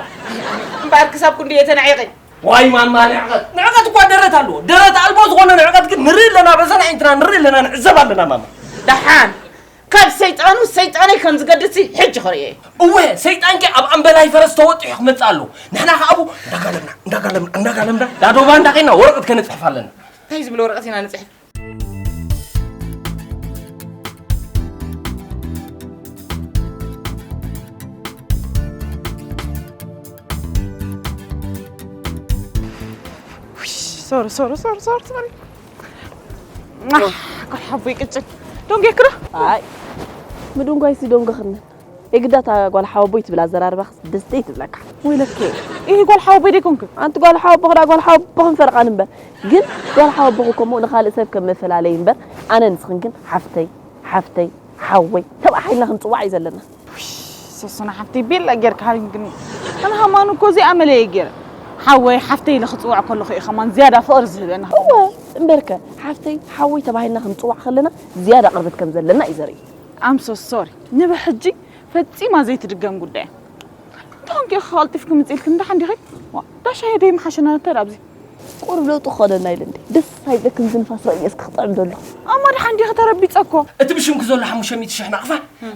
እምበኣር ክሳብ ክንድዮ ተናዒቐ። ዋይ ማማ ንዕቐት፣ ንዕቐት እኳ ደረት ኣለዎ። ደረት ኣልቦ ዝኾነ ንዕቐት ግን ንርኢ ኣለና፣ በሰና ኣዒንትና ንርኢ ኣለና፣ ንዕዘብ ኣለና ማማ። ደሓን ካብ ሰይጣኑ ሰይጣነይ ከም ዝገድስ ሕጂ ክርእየ። እወ፣ ሰይጣንኪ ኣብ ኣምበላይ ፈረስ ተወጢሑ ክመጽእ ኣሎ። ንሕና ከኣ ኣብኡ እንዳጋለብና፣ እንዳጋለብና፣ እንዳጋለብና፣ ዳዶባ እንዳኸይና ወረቐት ከነጽሕፍ ኣለና። እንታይ ዝብል ወረቐት ኢና ንጽሕፍ? ሶሪ፣ ሶሪ፣ ሶሪ፣ ሶሪ፣ ሶሪ። ኣህ፣ ጓል ሓቦይ ቅጭን። ዶንጌክራ? ኣይ፣ ምድንጓይሲ ዶንገኽኒ። የግዳ እታ ጓል ሓወቦይ ትብል ኣዘራርባኽስ ደስ ደይ ትብለካ። ወይለከ፣ ኢሂ ጓል ሓወቦይ ደይኮንክ? ኣንቲ ጓል ሓወቦኽ ደኣ ጓል ሓወቦኽን ፈርቓን እምበር። ግን ጓል ሓወቦኽ እኮ እሞ ንኻልእ ሰብ ከም መፈላለዪ እምበር፣ ኣነ ንስኽን ግን ሓፍተይ፣ ሓፍተይ፣ ሓወይ ተባሂልና ክንጽዋዕ እዩ ዘለና። ውይ፣ ሰሱና ሓፍተይ ቤላ ጌርካ ሃሪም ግን። ኣነ ሃማኑ እኮ እዚኣ መለየ ጌረ። ሓወይ፣ ሓፍተይ ኢለ ክጽዋዕ ከለኹ እዩ ከማን ዝያዳ ፍቕሪ ዝህበና። እወ፣ እምበርከ፣ ሓፍተይ፣ ሓወይ ተባሂልና ክንጽዋዕ ከለና ዝያዳ ቅርበት ከም ዘለና እዩ ዘርኢ። I'm so sorry። ንብሕጂ ፈጺማ ዘይትድገም ጉዳይ። እንታንኪ ቀልጢፍኪ ምጽኢልኪ እንዳ ሓንዲኺ? ዋ፣ ዳሻ ሄደ ይምሓሸና ነተር ኣብዚ። ቁሩብ ለውጢ ክኾነና ኢለ እንዴ። ደስ ኣይብለክን ዝንፋስ ረእየ እስኪ ክጥዕም ዘሎ። ኣማ ደሓን ዲኺ ተረቢጸ እኮ። እቲ ብሽምኪ ዘሎ ሓሙሽተ ሚእቲ ሽሕ ናቕፋ፣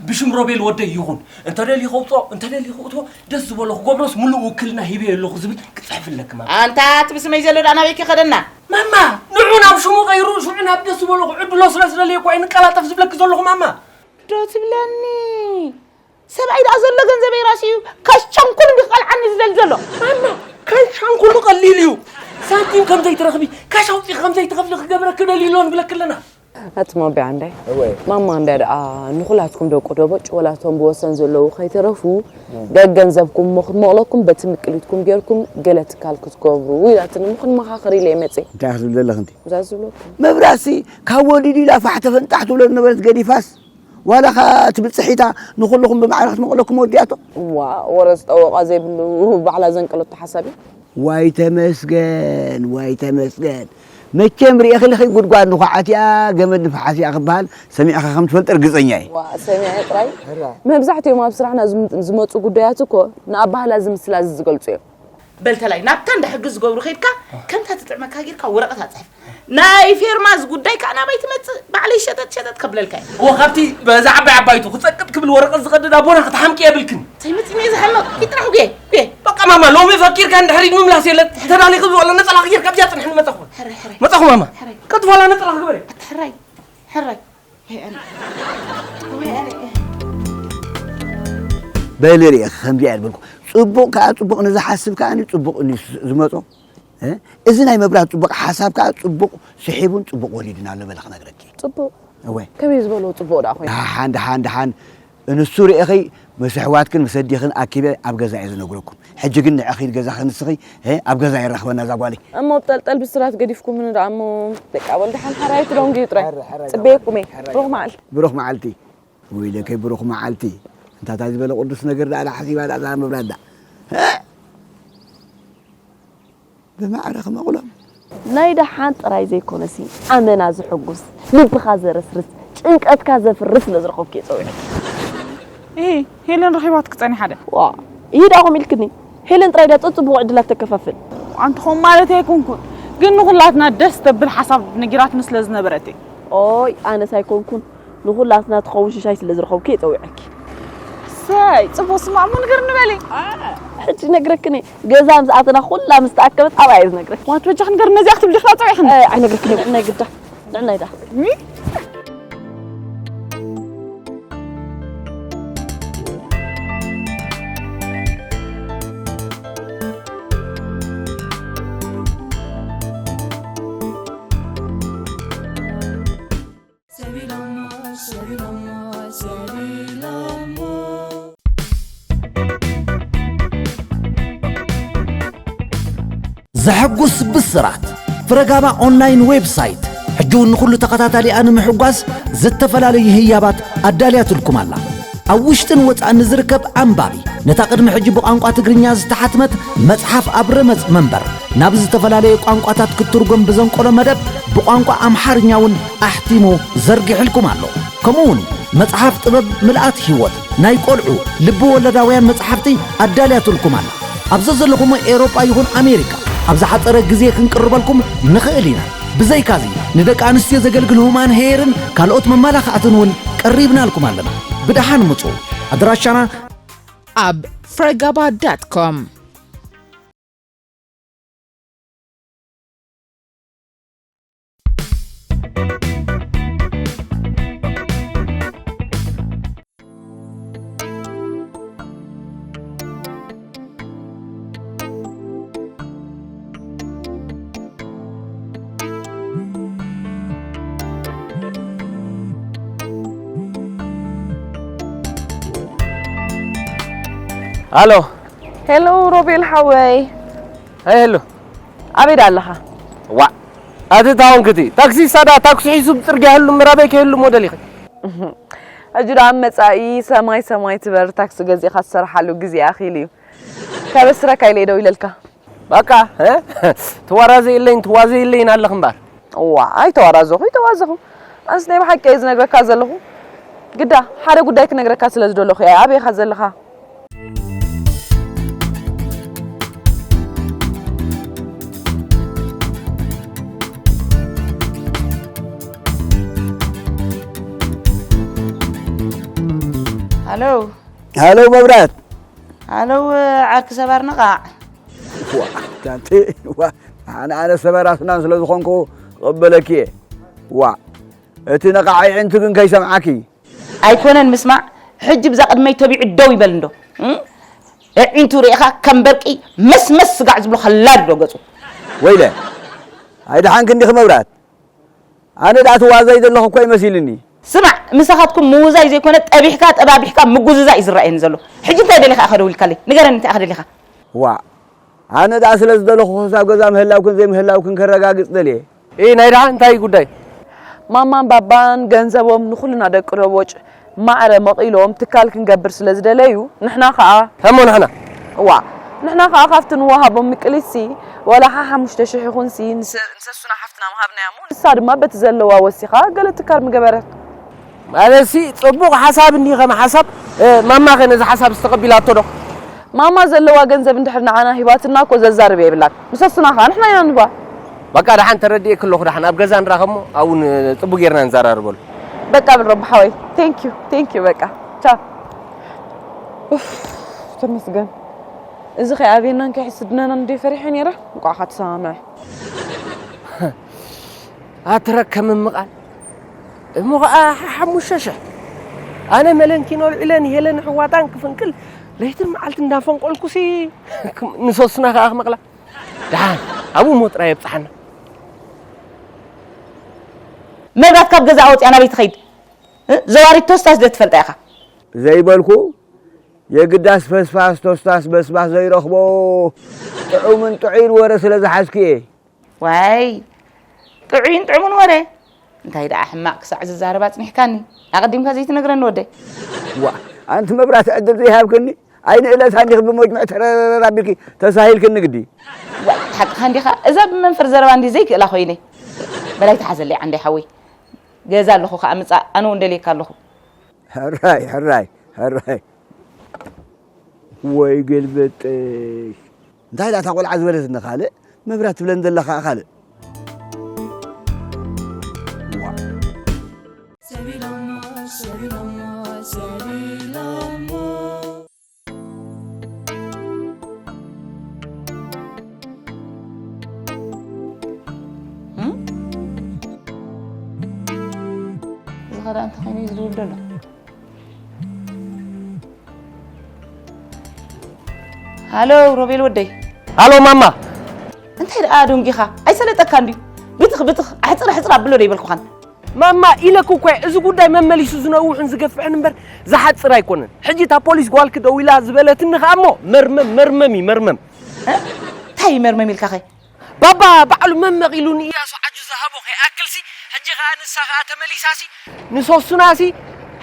ብሽም ሮቤል ወደይ ይኹን። እንተደልዩ ከውፅኦ፣ እንተደልዩ ከውፅኦ፣ ደስ ዝበሎ ክገብሮስ ሙሉእ ውክልና ሂበዮ ኣለኹ ዝብል ክጽሕፍለኪ ማማ። ኣንታ እቲ ብስመይ ዘሎ ደኣ ናበይ ከኸደና? ማማ፣ ንዑ ናብ ሽሙ ቀይሩ፣ ሽዑ ናብ ደስ ዝበሎ ክዕድሎ ስለ ዝደለየ እኮ እየ ንቀላጠፍ ዝብለኪ ዘለኹ ማማ። ዶ ትብለኒ? ሰብኣይ ደኣ ዘሎ ገንዘበይ ራስዩ ካሽ ቻንኩል እንዲ ክቐልዓኒ ዝደሊ ዘሎ። ማማ፣ ካሽ ቻንኩሉ ቀሊል እዩ። ሳንቲም ከም ዘይትረኽቢ፣ ካሽ ኣውፂኺ ከም ዘይትኸፍሊ ክገብረኪ ደልዩ ኣሎ ንብለኪ ኣለና። ኣቲ ማቢያ እንዳይ። እወ። ማማ እንዳይ ደኣ ንኹላትኩም ደቁ ዶ ቦጭ ወላቶም ብወሰን ዘለዉ ከይተረፉ፣ እም። ገገንዘብኩም እሞ ክትመቕለኩም በቲ ምቅሊትኩም ጌርኩም ገለ ትካል ክትገብሩ ኢላትኒ እሞ ክንመኻኸር ኢለ እየ መፅየ። እንታይ ክትብል ዘለኺ እንቲ? እዛ ዝብለኩም። መብራሲ ካብ ወሊዱ ኢላ ፋሕ ተፈንጣሕ ትብሎ ዝነበረት ገዲፋስ፣ ዋላ ኸ እቲ ብፅሒታ ንኹልኹም ብማዕረ ክትመቕለኩም ወዲኣቶ? ዋ፣ ወረ ዝጠወቓ ዘይብሉ ባዕላ ዘንቀለቶ ሓሳብ እዩ። ዋይ ተመስገን፣ ዋይ ተመስገን። መቸም ርኢኺ ኣለኺ ጉድጓድ ንኹዓት እያ፣ ገመድ ንፋሓስ እያ ክበሃል ሰሚዕኺ ከም ትፈልጢ ርግፀኛ እየ። ዋ፣ ሰሚዐ ጥራይ። ሕራ። መብዛሕትኦም ኣብ ስራሕና ዝም-፣ ዝመፁ ጉዳያት እኮ ንኣባህላ ዝምስላ ዝገልፁ እዮም። በል ተላይ፣ ናብታ እንዳ ሕጊ ዝገብሩ ከይድካ፣ ከምታ ትጥዕመካ ጌርካ ወረቐት ኣፅሕፍ። ናይ ፌርማዝ ጉዳይ ከኣ ናበይ ትመጽእ? ባዕለይ ሸጠጥ ሸጠጥ ከብለልካ እየ። እወ፣ ካብቲ በዛ ዓባይ ዓባይቱ ክጸቅጥ ክብል ወረቐት ዝቐድድ ኣቦና ክትሓምቂ የብልክን። ዘይመጽእ እየ ዝሓምቕ። ኪድ ጥራሕ ጉየ፣ ጉየ። በቃ ማማ፣ ሎሚ ፈኪርካ እንድሕር ኢድ ምምላስ የለን። ተዳሊኺ ዝዋላ ነጸላኺ ጌርካ ኣብዚኣ ጽንሕኒ መጻኹ። ሕራይ፣ ሕራይ። መጻኹ ማማ። ሕራይ። ቀልጥፋላ ነጸላኺ ግበሪ። ኣቲ ሕራይ፣ ሕራይ። ወይ ኣነ። ወይ ኣነ። በሊ ርኤኺ፣ ከምዚኣ እየ ዝበልኩ። ጽቡቕ ከኣ ጽቡቕ ንዝሓስብ ከኣ ጽቡቕ እዩ ዝመጾ። እ? እዚ ናይ መብራት ጽቡቕ ሓሳብ ከኣ ጽቡቕ ስሒቡን ጽቡቕ ወሊዱን ኣሎ በለ ክነግረኪ። ጽቡቕ? እወ። ከመይ ዝበሎ ጽቡቕ ደኣ ኮይኑ? ደሓን፣ ደሓን፣ ደሓን። እንሱ ርኤኺ ምስ ኣሕዋትክን ምስ ኣዴኽን ኣኪበ ኣብ ገዛ እየ ዝነግረኩም። ሕጂ ግን ንዕኺ ገዛ ክንስኺ፣ እ? ኣብ ገዛ የራኽበና እዛ ጓለይ። እሞ ብጠልጠል ብስራት ገዲፍኩምኒ ደኣ እሞ ደቂ ኣበል ደሓን ሓራይ ትደንጉዩ ጥራይ። ሓራይ፣ ሓራይ። ጽበየኩም እየ። ሓራይ። ብሩኽ መዓልቲ። ብሩኽ መዓልቲ። ወይለከይ ብሩኽ መዓልቲ። እንታታ ዝበለ ቅዱስ ነገር ደኣ ሓሲባ ደኣ እዛ መብራት ደኣ። ብማዕረ ክመቕሎም። ናይ ደሓን ጥራይ ዘይኮነሲ፣ ኣመና ዘሐጉስ፣ ልብኻ ዘረስርስ፣ ጭንቀትካ ዘፍርስ ስለ ዝረኸብኩ እየ ጸዊዐኪ። እሂ፣ ሄለን ረኺባትኪ ጸኒሓ ደ? ዋ፣ እሂ ደኣ ከምኡ ኢልክኒ። ሄለን ጥራይ ድያ ጸጽቡቕ ዕድላት ተከፋፍል? ኣንቲ ከምኡ ማለት ኣይኮንኩን፣ ግን ንኹላትና ደስ ተብል ሓሳብ ነጊራትኒ ስለ ዝነበረት እየ። ኦይ፣ ኣነስ ኣይኮንኩን፣ ንኹላትና ትኸውን ሽሻይ ስለ ዝረኸብኩ እየ ጸዊዐኪ። ሰይ፣ ጽቡቕ ስማዕ እሞ ንገርኒ በሊ። ሕጂ ነግረክኒ። ገዛ ምስ ኣተና ኩላ ምስ ተኣከበት ኣብኣ እየ ዝነግረኪ። ዋት በጃ ክንገር ነዚኣ ክትብሊ ኢኻ ጸዊዕኽኒ። ኣይ፣ ኣይነግረክን እየ፣ ንዕናይ ግዳ። ንዕናይ ዳ። ዘሐጉስ ብስራት! ፍረጋባ ኦንላይን ዌብሳይት ሕጂ እውን ንኹሉ ተኸታታሊኣ ንምሕጓስ ዝተፈላለዩ ህያባት ኣዳልያትልኩም ኣላ። ኣብ ውሽጥን ወጻእን ንዝርከብ ኣንባቢ ነታ ቅድሚ ሕጂ ብቋንቋ ትግርኛ ዝተሓትመት መጽሓፍ ኣብ ረመጽ መንበር ናብ ዝተፈላለየ ቋንቋታት ክትትርጎም ብዘንቆሎ መደብ ብቋንቋ ኣምሓርኛ እውን ኣሕቲሙ ዘርጊሕልኩም ኣሎ። ከምኡ እውን መጽሓፍ ጥበብ ምልኣት ህይወት ናይ ቆልዑ ልቢ ወለዳውያን መጽሓፍቲ ኣዳልያትልኩም ኣላ። ኣብ ዘዘለኹሞ ኤውሮጳ ይኹን ኣሜሪካ ኣብ ዝሓጸረ ግዜ ክንቅርበልኩም ንኽእል ኢና። ብዘይካዚ ንደቂ ኣንስትዮ ዘገልግል ሁማን ሄርን ካልኦት መመላኽዕትን እውን ቀሪብናልኩም ኣለና። ብደሓን ምጹ። ኣድራሻና ኣብ ፍረጋባ ዳት ኮም። ኣሎ። ሄሎ ሮቤል ሓወይ። ኣይ ሄሎ። ኣበይ ደኣ ኣለኻ? ዋእ ኣቲ ታውን ክቲ ታክሲስታ ደኣ ታክሲ ሒዙ ብጽርግያ ይህሉ ምራበይ ከይህሉ እሞ ደሊኺ። ሕጂ ደኣ ኣብ መጻኢ ሰማይ ሰማይ ትበር ታክሲ ገዚእኻ ትሰርሓሉ ግዜ ኣኺሉ እዩ። ከበስረካ ኢለ እየ ደው ኢለልካ። በቃ ትዋራዘየለይን ትዋዘየለይን ኣለኺ እምበር። እዋ ኣይተዋራዘኹ ኣይተዋዘኹ። ኣነስ ናይ ብሓቂ እየ ዝነግረካ ዘለኹ። ግዳ ሓደ ጉዳይ ክነግረካ ስለ ዝደለኹ እየ። ኣበይ ኢኻ ዘለኻ? ሃሎ ሃሎ መብራት ሃሎ ዓርኪ ሰባር ነቓዕ ዋ ታንቴ ዋ ኣነ ኣነ ሰበራ ስናን ስለ ዝኾንኩ ክቕበለኪ እየ ዋ እቲ ነቓዕ ኣዒንቱ ግን ከይሰምዓኪ ኣይኮነን ምስማዕ ሕጂ ብዛ ቅድመይ ተቢዑ ደው ይበል እንዶ ኣዒንቱ ርኢኻ ከም በርቂ መስመስ ስጋዕ ዝብሎ ከላድ ዶ ገጹ ወይለ ኣይደሓንክ እንዲኺ መብራት ኣነ ደኣ ትዋዘይ ዘለኹ እኮ ይመሲልኒ። ስማዕ፣ ምሳኻትኩም ምውዛይ ዘይኮነ ጠቢሕካ ጠባቢሕካ ምጉዝዛይ እዩ ዝረኣየኒ ዘሎ። ሕጂ እንታይ ደሊኻ ኢኻ ደዊልካለይ? ንገረኒ እንታይ ኢኻ ደሊኻ? ዋእ፣ ኣነ ደኣ ስለ ዝደለኹ ክሳብ ገዛ ምህላውክን ዘይምህላውክን ከረጋግጽ ደልየ። እይ ናይ ደኣ እንታይ እዩ ጉዳይ? ማማን ባባን ገንዘቦም ንኹልና ደቂ ዶቦጭ ማዕረ መቒሎም ትካል ክንገብር ስለ ዝደለዩ ንሕና ኸኣ። እሞ ንሕና? እዋእ፣ ንሕና ኸኣ ካብቲ ንወሃቦም ምቅሊትሲ ዋላ ሓሓሙሽተ ሽሕ ይኹንሲ ንሰ ንሰሱና ሓፍትና ምሃብናያ እሞ ንሳ ድማ በቲ ዘለዋ ወሲኻ ገለ ትካል ምገበረት። ማለትሲ ጽቡቕ ሓሳብ እንዲኺ ከም ሓሳብ፣ ማማኸ ነዚ ሓሳብሲ ተቐቢላቶ ዶ? ማማ ዘለዋ ገንዘብ እንድሕር ንዓና ሂባትና እኮ ዘዛርብ የብላን። ንሰሱና ኸኣ ንሕና ኢና ንህባ። በቃ ደሓን ተረዲኤኪ ኣለኹ ደሓን ኣብ ገዛ ንራኸብሞ ኣብኡ ጽቡቕ ጌርና ንዘራርበሉ። በቃ በል ረቢ ሓወይ thank you thank you በቃ ቻው። ኡፍ ተመስገን። እዚ ከይኣበየናን ከይሕስድነናን እንድየ ፈሪሐ ነይረ። እንቋዕ ኸኣ ተሰማምዐ። ኣትረከ ምምቓል እሞ ኸዓ ሓሙሽተ ሽሕ ኣነ መለንኪኖ ኣልዒለ ንሄለን ኣሕዋታን ክፍንቅል ለይትን መዓልቲ እንዳፈንቆልኩሲ ንሰሱና ኸዓ ክመቕላ ደሓን ኣብኡ እሞ ጥራይ የብፅሓና። መብራት ካብ ገዛ ኣወፂኣ ናበይ ትኸይድ? ዘዋሪት ቶስታስ ዶ ትፈልጣ ኢኻ? ዘይበልኩ የግዳስ ፈስፋስ ቶስታስ በስባስ ዘይረኽቦ ጥዑምን ጥዑይን ወረ ስለ ዝሓዝኩ እየ። ዋይ ጥዑይን ጥዑምን ወረ እንታይ ደኣ ሕማቕ ክሳዕ ዝዛረብ ኣጽኒሕካኒ። ኣቐዲምካ ዘይትነግረኒ ወደይ። ዋ፣ ኣንቲ መብራት ዕድል ዘይሃብክኒ፣ ኣይንእለታ እንዲኺ ብመጅምዕ ተረረር ኣቢልኪ ተሳሂልክኒ ግዲ። ዋይ፣ ሓቅኻ እንዲኻ። እዛ ብመንፈር ዘረባ እንዲ ዘይክእላ ኮይነ። በላይ ተሓዘለይ ዓንደይ ሓወይ። ገዛ ኣለኹ ከኣ ምጻእ፣ ኣነ እውን ደልየካ ኣለኹ። ሕራይ፣ ሕራይ፣ ሕራይ። ወይ ገልበጠሽ። እንታይ ደኣ እታ ቆልዓ ዝበለትኒ ካልእ፣ መብራት ትብለን ዘላ ከኣ ካልእ። ዋ። ሰቢሎሞ፣ ሰቢሎሞ፣ ሰቢሎሞ። እም? እዚ ኸ ደኣ እንታይ ኮይኑ እዩ ዝድውል ዘሎ? ሃሎ ሮቤል ወደይ። ሃሎ ማማ። እንታይ ደኣ ደንጊኻ? ኣይሰለጠካን ድዩ? ብትኽ ብትኽ ኣሕጽር ኣሕጽር ኣብሎ ዶ ይበልኩኻን? ማማ ኢለኩ እኮ እየ፣ እዚ ጉዳይ መመሊሱ ዝነውሕን ዝገፍሕን እምበር ዝሓጽር ኣይኮነን። ሕጂ እታ ፖሊስ ጓልኪ ደዊላ ዝበለትኒ ከኣ እሞ መርመም መርመም እዩ መርመም። እ? እንታይ እዩ መርመም ኢልካ ኸ? ባባ ባዕሉ መመቕ ኢሉኒ እያሱ ዓጁ ዝሃቦ ከይኣክልሲ፣ ሕጂ ኸኣ ንሳ ኸኣ ተመሊሳሲ ንሶሱናሲ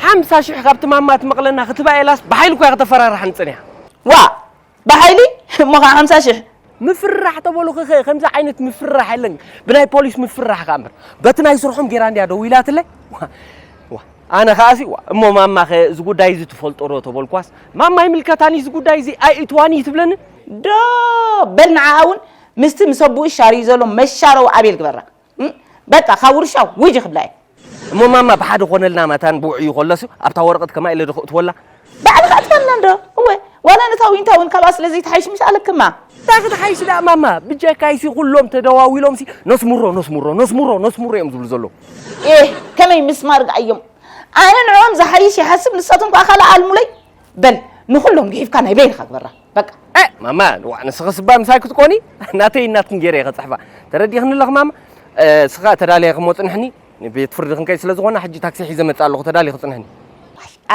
ሓምሳ ሽሕ ካብቲ ማማ ትመቕለና ክትባኤላስ ብሓይሊ እኮ እያ ከተፈራርሓኒ ጸኒሓ። ዋ! ብሓይሊ? እሞ ኸዓ ሓምሳ ሽሕ? ምፍርራሕ ተበሉኺ ኸ ከምዚ ዓይነት ምፍርራሕ የለን። ብናይ ፖሊስ ምፍርራሕ ከኣ እምበር። በቲ ናይ ስርሖም ጌራ እንድያ ደዊላትለይ። ዋ፣ ዋ፣ ኣነ ኸኣሲ፣ ዋ፣ እሞ ማማ ኸ እዚ ጉዳይ እዚ ትፈልጦ ዶ ተበልኳስ፣ ማማ ይምልከታኒ እዚ ጉዳይ እዚ ኣይእትዋኒ ትብለኒ። ዶ፣ በል ንዓኣ እውን ምስቲ ምስ ኣቦኡ ይሻርዩ ዘሎ መሻረዊ ኣቤል ግበራ። እም? በቃ ካብ ውርሻ ውጅ ክብላ እየ። እሞ ማማ ብሓደ ኮነልና መታን ብውዕዩ ከለሲ ኣብታ ወረቐት ከማ ኢለ ዶ ክእትወላ? ባዕልኻ ኣጥፈልና እንዶ። እወ፣ ዋላ ነታ ዊንታ እውን ካብኣ ስለ ዘይትሓይሽ ምሽ ኣለክማ። እንታይ ክትሓይሽ ደኣ ማማ? ብጀካይሲ ኩሎም ተደዋዊሎምሲ ነስምሮ፣ ነስምሮ፣ ነስምሮ፣ ነስምሮ እዮም ዝብሉ ዘለዉ። ኤህ፣ ከመይ ምስማር ገኣዮም። ኣነ ንዕኦም ዝሓይሽ ይሓስብ፣ ንሳቶም ከኣ ካልእ ኣልሙለይ። በል፣ ንኹሎም ግሒፍካ ናይ በይንኻ ግበራ። በቃ። እ፣ ማማ፣ ዋ፣ ንስኺ ስባ ምሳይ ክትኮኒ? ናተይ ናትክን ገይረ እየ ከጽሕፋ። ተረዲኽኒ ኣለኺ ማማ? እ፣ ስኻ ተዳልየ ክሞ ጽንሕኒ። ንቤት ፍርዲ ክንከይድ ስለ ዝኾና፣ ሕጂ ታክሲ ሒዘ መጽእ ኣለኹ። ተዳልየ ክጽንሕኒ።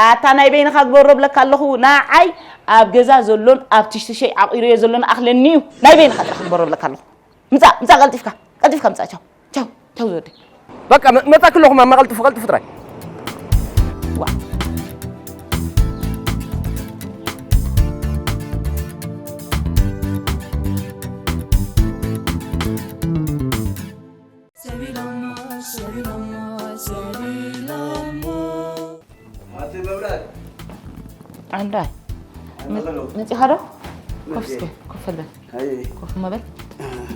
ኣታ ናይ በይንኻ ግበሮ ብለካ ኣለኹ። ንዓይ ኣብ ገዛ ዘሎን ኣብ ትሽትሸይ ዓቂረዮ ዘሎን ኣኽለኒ እዩ። ናይ በይንኻ ጥራሕ ግበሮ ብለካ ኣለኹ። ምጻእ፣ ምጻእ ቀልጢፍካ፣ ቀልጢፍካ ምጻእ። ቻው፣ ቻው፣ ቻው ዝወደይ። በቃ፣ መ-፣ መጻእኪ ኣለኹ ማማ፣ ቀልጥፊ፣ ቀልጥፊ ጥራይ። ዋ። ሰቢሎሞ፣ ሰቢሎሞ፣ ሰቢሎሞ። ኣቲ መብራት። ዓንዳይ። ኣንዳይ ከሎ። መጺኻ ዶ? ኮፍ እስከ፣ መጺኤ። ኮፍ በል። ኣይ። ኮፍ እሞ በል።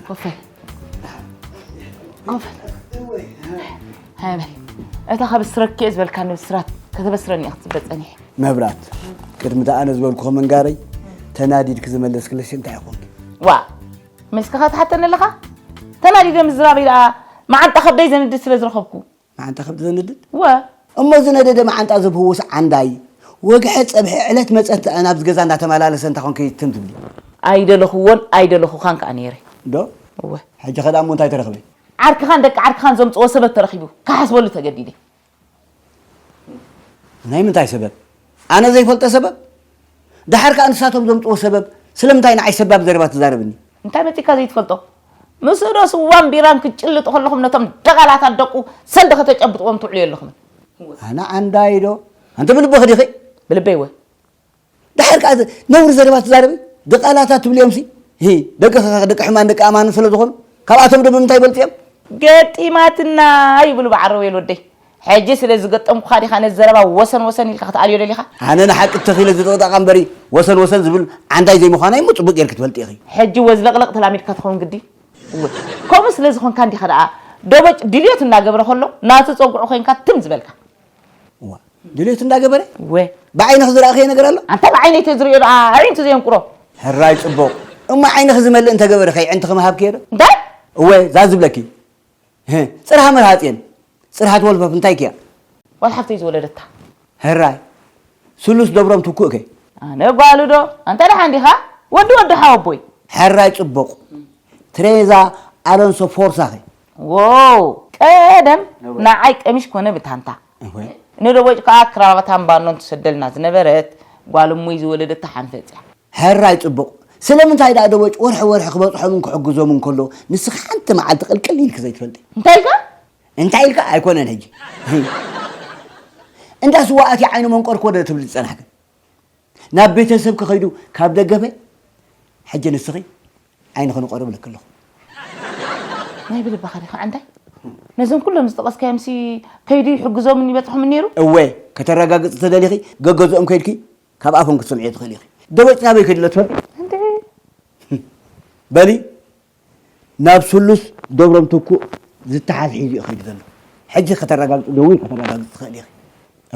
ኮፍ በል። ኮፍ በል። እወይ። ሃይ በል። እታ ካብ ስረክ ዝበልካኒ ብስራት ከተበስረኒ እያ ክትጽበ ጸኒሐ። መብራት። ቅድሚ እታ ኣነ ዝበልኩ ከምንጋረይ ተናዲድኪ ዝመለስክለሽ እንታይ ይኾንኪ? ዋ። መስከኻ ትሓተኒ ኣለኻ? ተናዲደ ምዝራበይ ደኣ መዓንጣ ከብደይ ዘንድድ ስለ ዝረኸብኩ። መዓንጣ ከብዲ ዘንድድ? ወ። እሞ ዝነደደ መዓንጣ ዝብህውስ ዓንዳይ፣ ወግሐ ጸብሐ ዕለት መጸ እንተ ናብዚ ገዛ እንዳተመላለሰ እንታ ኾንኪ ትም ትብሊ? ኣይደለኹዎን ኣይደለኹኻን ከኣ ነይረ። ዶ? እወ። ሕጂ ኸ ደኣ እሞ እንታይ ተረኽበ? ዓርክኻን ደቂ ዓርክኻን ዘምጽዎ ሰበብ ተረኺቡ፣ ክሓስበሉ ተገዲደ። ናይ ምንታይ ሰበብ? ኣነ ዘይፈልጦ ሰበብ? ደሓር ከኣ ንሳቶም ዘምጽዎ ሰበብ፣ ስለምንታይ ንዓይ ሰባብ ዘረባ ትዛረብኒ? እንታይ መጺእካ ዘይትፈልጦ? ምስ ዶ ስዋን ቢራን ክትጭልጡ ከለኹም ነቶም ደቓላታት ደቁ ሰልዲ ከተጨብጥዎም ትውዕሉ የለኹምን? ኣነ ዓንዳይ ዶ? ኣንቲ ብልብኺ ዲኺ? ብልበይ ወ። ደሓር ከኣ ነውሪ ዘረባ ትዛረቢ? ድቓላታት ትብልዮምሲ? ሂ፣ ደቂ ኸ-፣ ደቂ ሕማን ደቂ ኣማንን ስለ ዝኾኑ፣ ካብኣቶም ዶ ብምንታይ ይበልጹ እዮም? ገጢማትና ይብሉ በዓል ሮቤል ወደይ። ሕጂ ስለ ዝገጠምኩኻ ዲኻ ነዚ ዘረባ ወሰን ወሰን ኢልካ ክትኣልዮ ደሊኻ? ኣነ ንሓቂ ተኺለ ዝጥቕጣቓ እምበሪ፣ ወሰን ወሰን ዝብል ዓንዳይ ዘይምዃና እሞ ጽቡቕ ጌርኪ ትፈልጢ ኢኺ። ሕጂ ወዝለቕለቕ ተላሚድካ ትኸውን ግዲ? እወ። ከምኡ ስለ ዝኾንካ እንዲኻ ደኣ፣ ዶበጭ ድልዮት እናገበረ ከሎ፣ ናቱ ጸጉዑ ኮይንካ ትም ዝበልካ። እዋ፣ ድሌቱ እንዳገበረ? እወ። ብዓይንኺ ዝረኣኽዮ ነገር ኣሎ? ኣንታ ብዓይነይ ተዝርእዮ ደኣ ኣዒንቱ ዘየንቁሮ። ሕራይ ጽቡቕ። እሞ ዓይንኺ ዝመልእ እንተገበረ ከ ኣዒንትኺ ምሃብክዮ ዶ? እንታይ? እወ፣ እዛ ዝብለኪ። ህህ፣ ጽርሃ መርሃጽ እየን። ጽርሃት ወልፈፍ እንታይ ክያ? ጓል ሓፍተይ ዝወለደታ። ሕራይ። ስሉስ ደብሮም ትኩእ ከ? ኣነ ጓሉ ዶ? ኣንታ ደሓን ዲኻ? ወዲ ወዲ ሓወቦይ። ሕራይ ጽቡቕ። ትሬዛ ኣሎንሶ ፎርሳ ከ? ዎው፣ ቀደም እወ። ንዓይ ቀሚሽ ኮነ ብታንታ። እወ። ንደቦጭ ከኣ ክራባታን ባኖን ትሰደልና ዝነበረት ጓል እሙይ ዝወለደታ ሓንፈጽ እያ። ሕራይ ጽቡቕ። ስለምንታይ ደኣ ደቦጭ ወርሒ ወርሒ ክበጽሖምን ክሕግዞምን ከሎ ንስኺ ሓንቲ መዓልቲ ቅልቅል ኢልኪ ዘይትፈልጢ? እንታይ ኢልካ? እንታይ ኢልካ ኣይኮነን ሕጂ። እንዳ ስዋ ኣትያ ዓይኑ መንቆርኮ ዶ ትብል ዝጸናሕካ? ናብ ቤተሰብ ክኸይዱ ካብ ደገፈ ሕጂ ንስኺ ዓይንኺ ንቆርብ ኢለኪ ኣለኹ። ናይ ብልባኻ ዲኻ ዓንዳይ? ነዞም ኩሎም ዝጠቐስካዮምሲ ከይዱ ይሕግዞምን ይበጽሖምን ነይሩ? እወ፣ ከተረጋግጽ ተደሊኺ ገገዝኦም ከይድኪ ካብ ኣፎም ክትሰምዕዮ ትኽእሊ ኢኺ። ደበጭ ናበይ ከይዱ ኣሎ ትፈልጢ? እንዴ? በሊ ናብ ስሉስ ደብሮም ትኩእ ዝተሓዝ ሒዙ እዩ ከይዱ ዘሎ። ሕጂ ከተረጋግጽ ደዊል ከተረጋግጽ ትኽእል ኢኺ።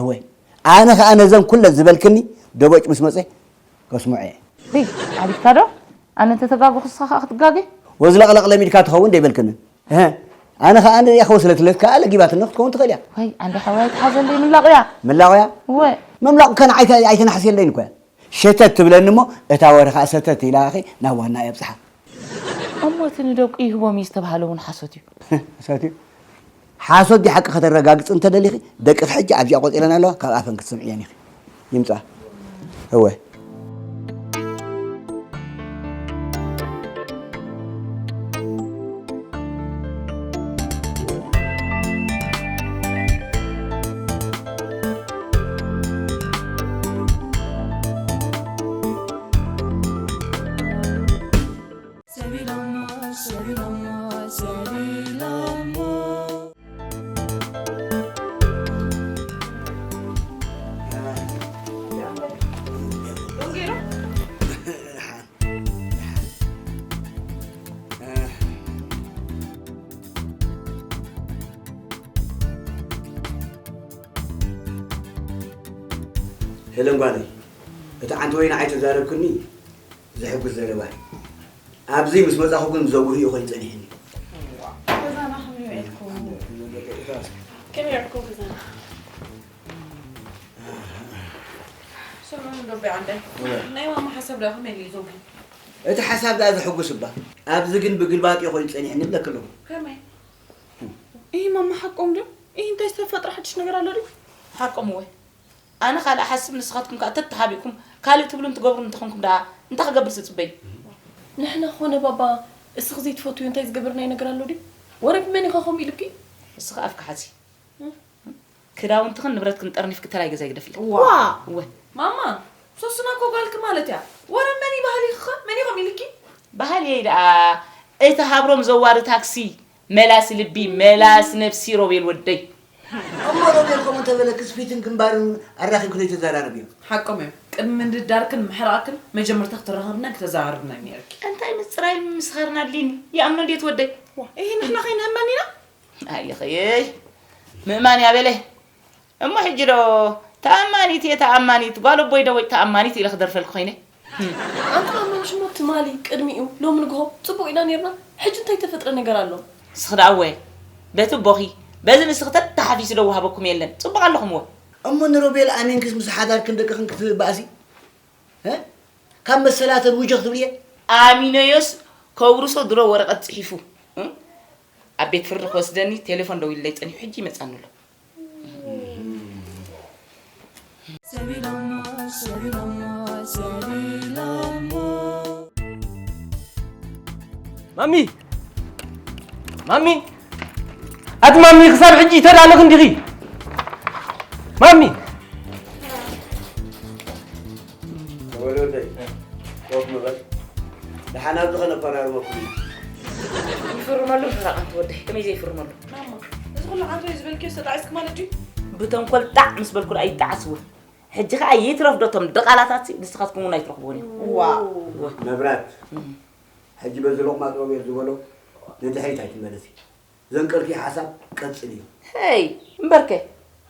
እወ ኣነ ኸኣ ነዘን ኩለን ዝበልክኒ ደቦጭ ምስ መጸ ከስምዖ እየ። ሂ ዓቢድካ ዶ? ኣነ እንተተጋገኹ ንስኻ ኸኣ ክትጋገ? ወዝለቕለቕ ለሚድካ ትኸውን ዶ ኣይበልክንን? እህ ኣነ ኸኣ ንሪኣ ክወስለትለት ከኣ ለጊባትኒ ክትከውን ትኽእል እያ። ወይ ዓንዲ ሓወይ ኣይትሓዘለይ ምላቑያ። ምላቑያ? እወ። ምምላቕ ከ ንዓይ ኣይተናሕስየለይን እኮ እያ። ሸተት ትብለኒ እሞ እታ ወረ ኸኣ ሰተት ኢላ ኸ ናብ ዋና እያ ኣብጽሓ። እሞ እቲ ንደቁ ይህቦም እዩ ዝተባህለ እውን ሓሶት እዩ። ሓሶት እዩ። ሓሶት ድዩ ሓቂ ከተረጋግፂ እንተደሊኺ ደቅኺ ሕጂ ኣብዚኣ ቆፂረን ኣለዋ ካብ ኣፈን ክትሰምዕየን ኢኺ። ይምፃ። እወ። ሄለን ጓለይ፣ እቲ ዓንተወይ ንዓይ ተዛረብክኒ ዘሕጉስ ዘረባ እዩ። ኣብዚ ምስ መጻኹ ግን ዘጉሂ እዩ ኮይኑ ጸኒሕኒ። ገዛና ከመይ ውዒልኩም? ከመይ ውዒልኩም ገዛና? ስምዑ እንዶ ኣቦይ ዓንዳይ፣ ናይ ማማ ሓሳብ ደኣ ከመይ ኣሎ ይዞም? እቲ ሓሳብ ደኣ ዘሕጉስ እባ፣ ኣብዚ ግን ብግልባጥ እዩ ኮይኑ ጸኒሕኒ እብለኪ ኣለኹ። ከመይ? ኢሂ ማማ ሓቆም ድዮም? ኢሂ እንታይ ዝተፈጥረ ሓድሽ ነገር ኣሎ ድዩ? ሓቆም እወ። ኣነ ካልእ ሓስብ ንስኻትኩም ከኣ ተተሓቢእኩም ካልእ ትብሉን ትገብሩን እንተኾንኩም ደኣ እንታይ ክገብር ዝጽበይ? ንሕና ኾነ ባባ እስኺ ዘይትፈትውዮ እንታይ ዝገበርናዮ ነገር ኣሎ ድዩ? ወረ ብመን ኢኻ ከምኡ ኢሉኪ? እስኺ ኣፍኪ ሓዚ። ክዳውንትኽን ንብረትክን ጠርኒፍኪ ተላይ ገዛይ ግደፍለይ። ዋእ! ማማ ሶስና እኮ ጓልኪ ማለት እያ። ወረ መን እዩ በሃሊኺ ኸ? መን እዩ ከምኡ ኢሉኪ? በሃልየይ ደኣ እቲ ሃብሮም ዘዋሪ ታክሲ መላሲ ልቢ መላሲ ነብሲ ሮቤል ወደይ። እሞ ሮቤል ከምኡ እንተበለክስ ፊትን ግንባርን ኣራኺብኪ ዘይተዘራረብዮ። ሓቆም እዮም። ቅድሚ ምድርዳርክን ምሕራቕክን መጀመርታ ክትራኸብናን ክተዘራርብናን ነይርኪ። እንታይ ምጽራይን ምምስኻርን ኣድልይኒ? ይኣምኖ ድየ እቲ ወደይ? ዋእ! ኢሂ ንሕና ከይንእመን ኢና? ኣይኽይ ምእማን እያ በለ እሞ ሕጂ ዶ ተኣማኒት እየ ተኣማኒት ጓል ኣቦይ ደቦጭ ተኣማኒት ኢለ ክደርፈልኪ ኮይነ ኣንቲ ማማ ሽሞ ትማሊ ቅድሚኡ ሎሚ ንግሆ ጽቡቕ ኢና ኔርና ሕጂ እንታይ ተፈጥረ ነገር ኣሎ እስኺ ደኣ እወ በቲ ኣቦኺ በዚ ንስኺ ተተሓፊሱ ዶ ወሃበኩም የለን ጽቡቕ ኣለኹም እወ እሞ ንሮቤል ኣሚንክስ ምስ ሓዳርክን ደቅኽን ክትበኣሲ ካብ መሰላተን ውጆ ክትብልየ ኣሚነዮስ ከውርሶ ድሮ ወረቐት ጽሒፉ ኣብ ቤት ፍርዲ ክወስደኒ ቴሌፎን ደዊሉለይ ጸኒሑ ሕጂ ይመጻኒ ኣሎ። ማሚ ማሚ ኣቲ ማሚ ክሳብ ሕጂ ይተዳለኽ እንዲኺ ማሚ ወደ ወደይ ኮፍ ምበል ደሓን ኣብዚ ከነፈራርመኩም ኢና ይፍርመሉ ፈረቓንቲ ወደይ ከመይ ዘይፍርመሉ ማማ እዚ ኩሉ ዓንቶ እዩ ዝበልክዮ ዝተጣዒስክ ማለት ድዩ ብተንኮል ጣዕ ምስ በልኩ ደኣ ይጣዓስ እውን ሕጂ ኸዓ ይትረፍ ዶ እቶም ድቓላታት ንስኻትኩም እውን ኣይትረኽብዎን እዮም ዋው መብራት ሕጂ በዚ ሎቕማጥ ሮቤል ዝበሎ ንድሕሪት ኣይትመለሲ ዘንቀልኪ ሓሳብ ቀጽልዮ። ሄይ እምበርከ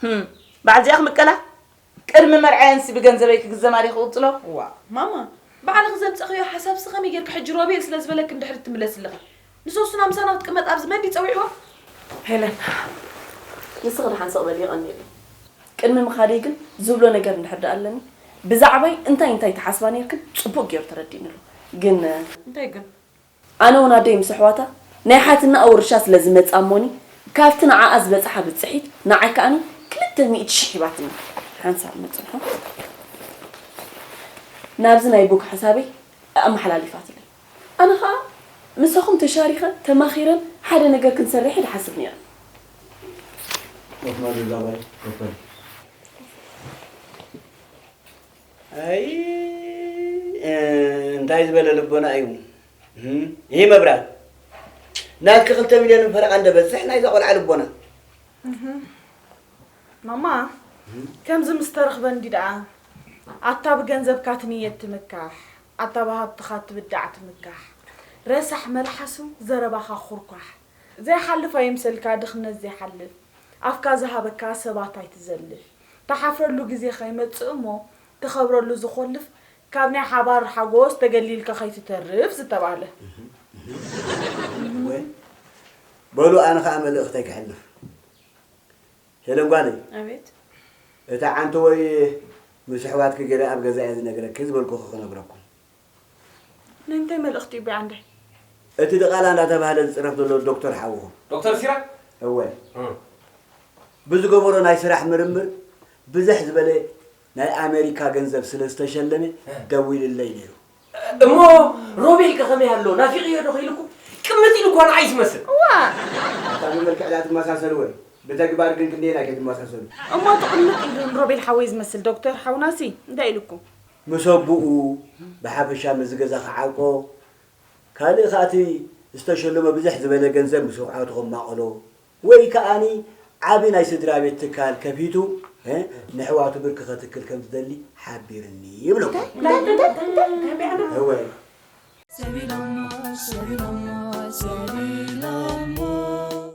ህም በዓል ዚኣ ክምቀላ ቅድሚ መርዓየንሲ ብገንዘበይ ክግዘማ ድየ ክቕጽሎ? ዋእ ማማ ባዕልኺ ዘምጸኽዮ ሓሳብሲ ከመይ ጌርኪ ሕጂ ሮቤል ስለ ዝበለኪ ንድሕሪት ትምለሲ ኣለኺ? ንሶስና ምሳና ክትቅመጥ ኣብዚ መን ድዩ ጸዊዕዋ? ሄለን ንስኺ ደሓን ስቕ በሊ የቐንየለይ። ቅድሚ ምኻደይ ግን ዝብሎ ነገር እንድሕር ደኣ ኣለኒ ብዛዕባይ እንታይ እንታይ ትሓስባ ኔርክን ጽቡቕ ጌሩ ተረዲእኒ ኣሎ። ግን እንታይ ግን? ኣነ እውን ኣደይ ምስ ኣሕዋታ ናይ ሓትናኣ ውርሻ ስለ ዝመጻ እሞኒ ካብቲ ንዓኣ ዝበጽሓ ብጽሒት ንዓይ ከኣኒ ክልተ ሚእቲ ሽሕ ሂባትኒ። ሓንሳብ ንጽንሖ። ናብዚ ናይ ቡክ ሕሳበይ ኣመሓላሊፋትለይ። ኣነ ኸኣ ምሳኹም ተሻሪኸ ተማኺረን ሓደ ነገር ክንሰርሕ እየ ዝሓስብ ነይረ። ኮፍ በል እዛ ጓል፣ ኮፍ በል። ኣይ፣ እ፣ እንታይ ዝበለ ልቦና እዩ? እም፣ ይህ መብራት ናትኪ ክልተ ሚልዮን ፈረቓ እንደበጽሕ ናይዛ ቆልዓ ልቦና። እህ። ማማ፣ እም። ከምዚ ምስ ተረኽበ እንዲ ደኣ፣ ኣታ ብገንዘብካ ትንየት ትምካሕ፣ ኣታ ብሃብትኻ ትብዳዕ ትምካሕ። ረሳሕ መልሓሱ ዘረባኻ ኹርኳሕ። ዘይሓልፍ ኣይምሰልካ ድኽነት ዘይሓልፍ። ኣፍካ ዝሃበካ ሰባት ኣይትዘልፍ። ትሓፍረሉ ግዜ ከይመጽእ እሞ፣ ትኸብረሉ ዝኾልፍ፣ ካብ ናይ ሓባር ሓጎስ ተገሊልካ ከይትተርፍ ዝተባህለ። ወይ፣ በሉ ኣነ ኸኣ መልእኽተይ ክሕልፍ። ሄለን ጓለይ፣ ኣቤት። እታ ዓንተወይ ምስ ኣሕዋትኪ ገለ ኣብ ገዛ እየ ዝነግረኪ ዝበልኩኺ ክነግረኩም። ንምንታይ መልእኽቲ እዩ ብዓንደይ? እቲ ድቓላ እንዳተባህለ ዝጽረፍ ዘሎ ዶክተር ሓውኹም። ዶክተር ሲራክ? እወ። እም። ብዝገበሮ ናይ ስራሕ ምርምር ብዝሕ ዝበለ ናይ ኣሜሪካ ገንዘብ ስለ ዝተሸለመ እ። ደዊልለይ ነይሩ። እሞ ሮቤል ከ ከመይ ኣሎ? ናፊቕዮ ዶ ከኢልኩም? ቅምጥ ኢሉ እኳ ንዓይ ዝመስል። እዋ! ኣታ ብመልክዕ ዳ ትመሳሰሉ ወይ? ብተግባር ግን ክንደየናይ ከይትመሳሰሉ? እሞ እቲ ቅምጥ ኢሉ ንሮቤል ሓወይ ዝመስል ዶክተር ሓውናሲ እንታይ ኢልኩም? ምስ ኣቦኡ ብሓፈሻ ምስዚ ገዛ ክዓርቆ፣ ካልእ ከኣ እቲ ዝተሸለሞ ብዝሕ ዝበለ ገንዘብ ምስ ወቕዓቱ ከማቕሎ፣ ወይ ከኣኒ ዓቢ ናይ ስድራ ቤት ትካል ከፊቱ፣ እ፣ ንኣሕዋቱ ብርኪ ከትክል ከም ዝደሊ ሓቢርኒ ይብለኩም። እንታይ? እንታይ? እንታይ? እንታይ? እንታይ? እንታይ? እወ።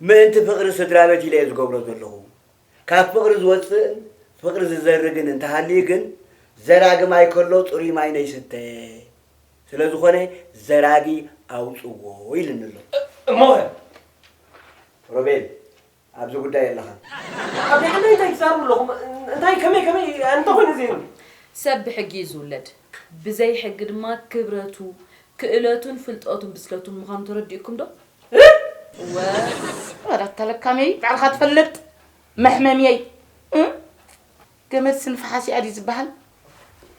ምእንቲ ፍቕሪ ስድራ ቤት ኢለ እየ ዝገብሮ ዘለኹ። ካብ ፍቕሪ ዝወጽእን ፍቕሪ ዝዘርግን እንተሃልዩ ግን፣ ዘራጊ ማይ ከሎ ጽሩይ ማይ ነይስተ። ስለ ዝኾነ፣ ዘራጊ ኣውጽዎ ኢሉኒ ኣሎ። እሞኸ? ሮቤል፣ ኣብዚ ጉዳይ የለኻን። ኣብ ደሓን እንታይ ትዛረቡ ኣለኹም? እንታይ፣ ከመይ፣ ከመይ፣ እንታይ ኮይኑ እዚ? ሰብ ብሕጊ እዩ ዝውለድ። ብዘይ ሕጊ ድማ ክብረቱ፣ ክእለቱን ፍልጠቱን ብስለቱን ምዃኑ ተረዲእኩም ዶ? እ? እወ። ወላ ተለካመይ፣ ባዕልኻ ትፈልጥ። መሕመምየይ። እ? ገመድ ስንፍሓስ እያ ድዩ ዝበሃል?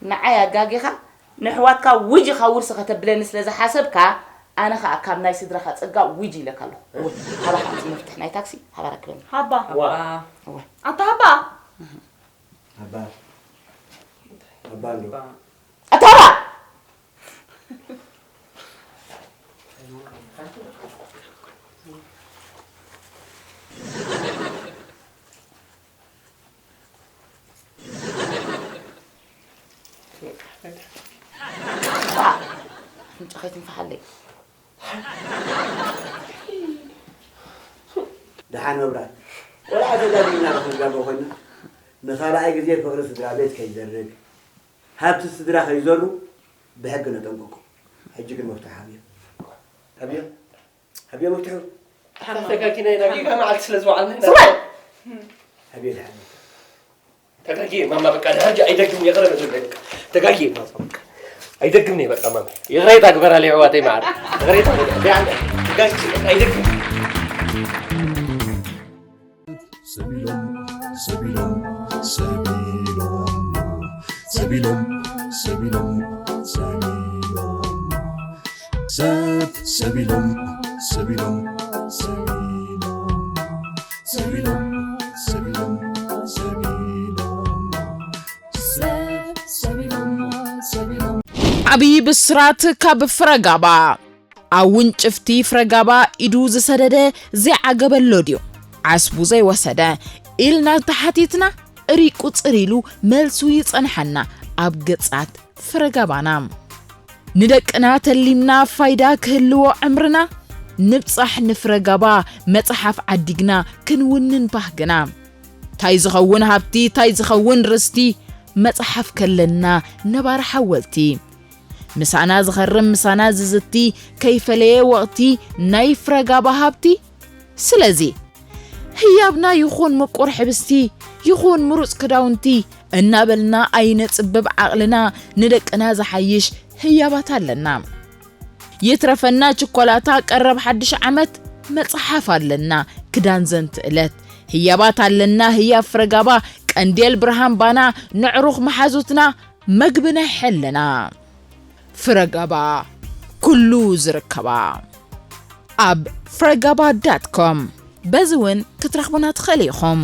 ንዓይ ኣጋጊኻ፣ ንኣሕዋትካ ውጅ ኢኻ ውርሲ ከተብለኒ ስለ ዝሓሰብካ፣ ኣነ ኸኣ ካብ ናይ ስድራኻ ጸጋ ውጅ ኢለካ ኣለኹ። እወ፣ ሃባ ኸኣ እቲ መፍትሕ ናይ ታክሲ፣ ሃባ ረክበኒ። ሃባ። ዋ። እወ። ኣታ ሃባ። ሃባ። ሃባ ኣሎ። ኣታ ሃባ! ኣፍንጫኻ ይትንፈሓለይ። ደሓን መብራት። ቆልዓ ተጋዲልና ዶ ክንጋገ ኮይና? ንኻልኣይ ግዜ ፍቕሪ ስድራ ቤት ከይዘርግ፣ ሃብቲ ስድራ ከይዘሩ ብሕጊ ነጠንቅቆ። ሕጂ ግን መፍትሒ ሃብዮ። ሃብዮ። ሃብዮ መፍትሑ። ተጋጊና ኢና፣ ጌጋ መዓልቲ ስለ ዝወዓልና ኢና። ስማዕ! ሃብዮ ደሓን። ተጋጊ ማማ፣ በቃ፣ ድሕር ሕጂ ኣይደግም፣ ይቕረ በሉለይ፣ በቃ። ተጋጊ ማማ፣ በቃ። ኣይደግም ነይ፣ በቃ፣ ማማ። ይቕሬታ ግበራለይ፣ ኣሕዋተይ፣ መዓር። ይቕሬታ፣ በቃ። ተጋጊ፣ በቃ፣ ኣይደግም። ሰቢሎም፣ ሰቢሎም፣ ሰቢሎም፣ ሰቢሎም፣ ሰቢሎም፣ ሰቢሎም፣ ሰብ፣ ሰቢሎም፣ ሰቢሎም፣ ሰቢሎም፣ ሰቢሎም፣ ሰቢሎም፣ ሰቢሎም፣ ሰብ፣ ሰቢሎም፣ ሰቢሎም። ዓብዪ ብስራት ካብ ፍረጋባ። ኣብ ውንጭፍቲ ፍረጋባ ኢዱ ዝሰደደ ዘይዓገበሎ ድዩ? ዓስቡ ዘይወሰደ ኢልና ተሓቲትና፣ ሪቁ ጽር ኢሉ መልሱ ይጸንሓና ኣብ ገጻት ፍረጋባና። ንደቅና ተሊምና ፋይዳ ክህልዎ ዕምርና፣ ንብጻሕ ንፍረጋባ መጽሓፍ ዓዲግና ክንውንን ባህግና። ታይ ዝኸውን ሃብቲ፣ ታይ ዝኸውን ርስቲ፣ መጽሓፍ ከለና ነባሪ ሓወልቲ። ምሳና ዝኸርም ምሳና ዝዝቲ፣ ከይፈለየ ወቕቲ ናይ ፍረጋባ ሃብቲ። ስለዚ ህያብና ይኹን ምቁር ሕብስቲ፣ ይኹን ምሩጽ ክዳውንቲ እናበልና ኣይነጽብብ ዓቕልና፣ ንደቅና ዝሓይሽ ህያባት ኣለና። ይትረፈና ችኮላታ ቀረብ ሓድሽ ዓመት፣ መጽሓፍ ኣለና ክዳን ዘንቲ ዕለት። ህያባት ኣለና ህያብ ፍረጋባ፣ ቀንዴል ብርሃን ባና፣ ነዕሩኽ መሓዙትና፣ መግቢ ናይ ሕልና። ፍረጋባ፣ ኩሉ ዝርከባ። ኣብ ፍረጋባ ዳት ኮም በዚ እውን ክትረኽቡና ትኽእሉ ኢኹም።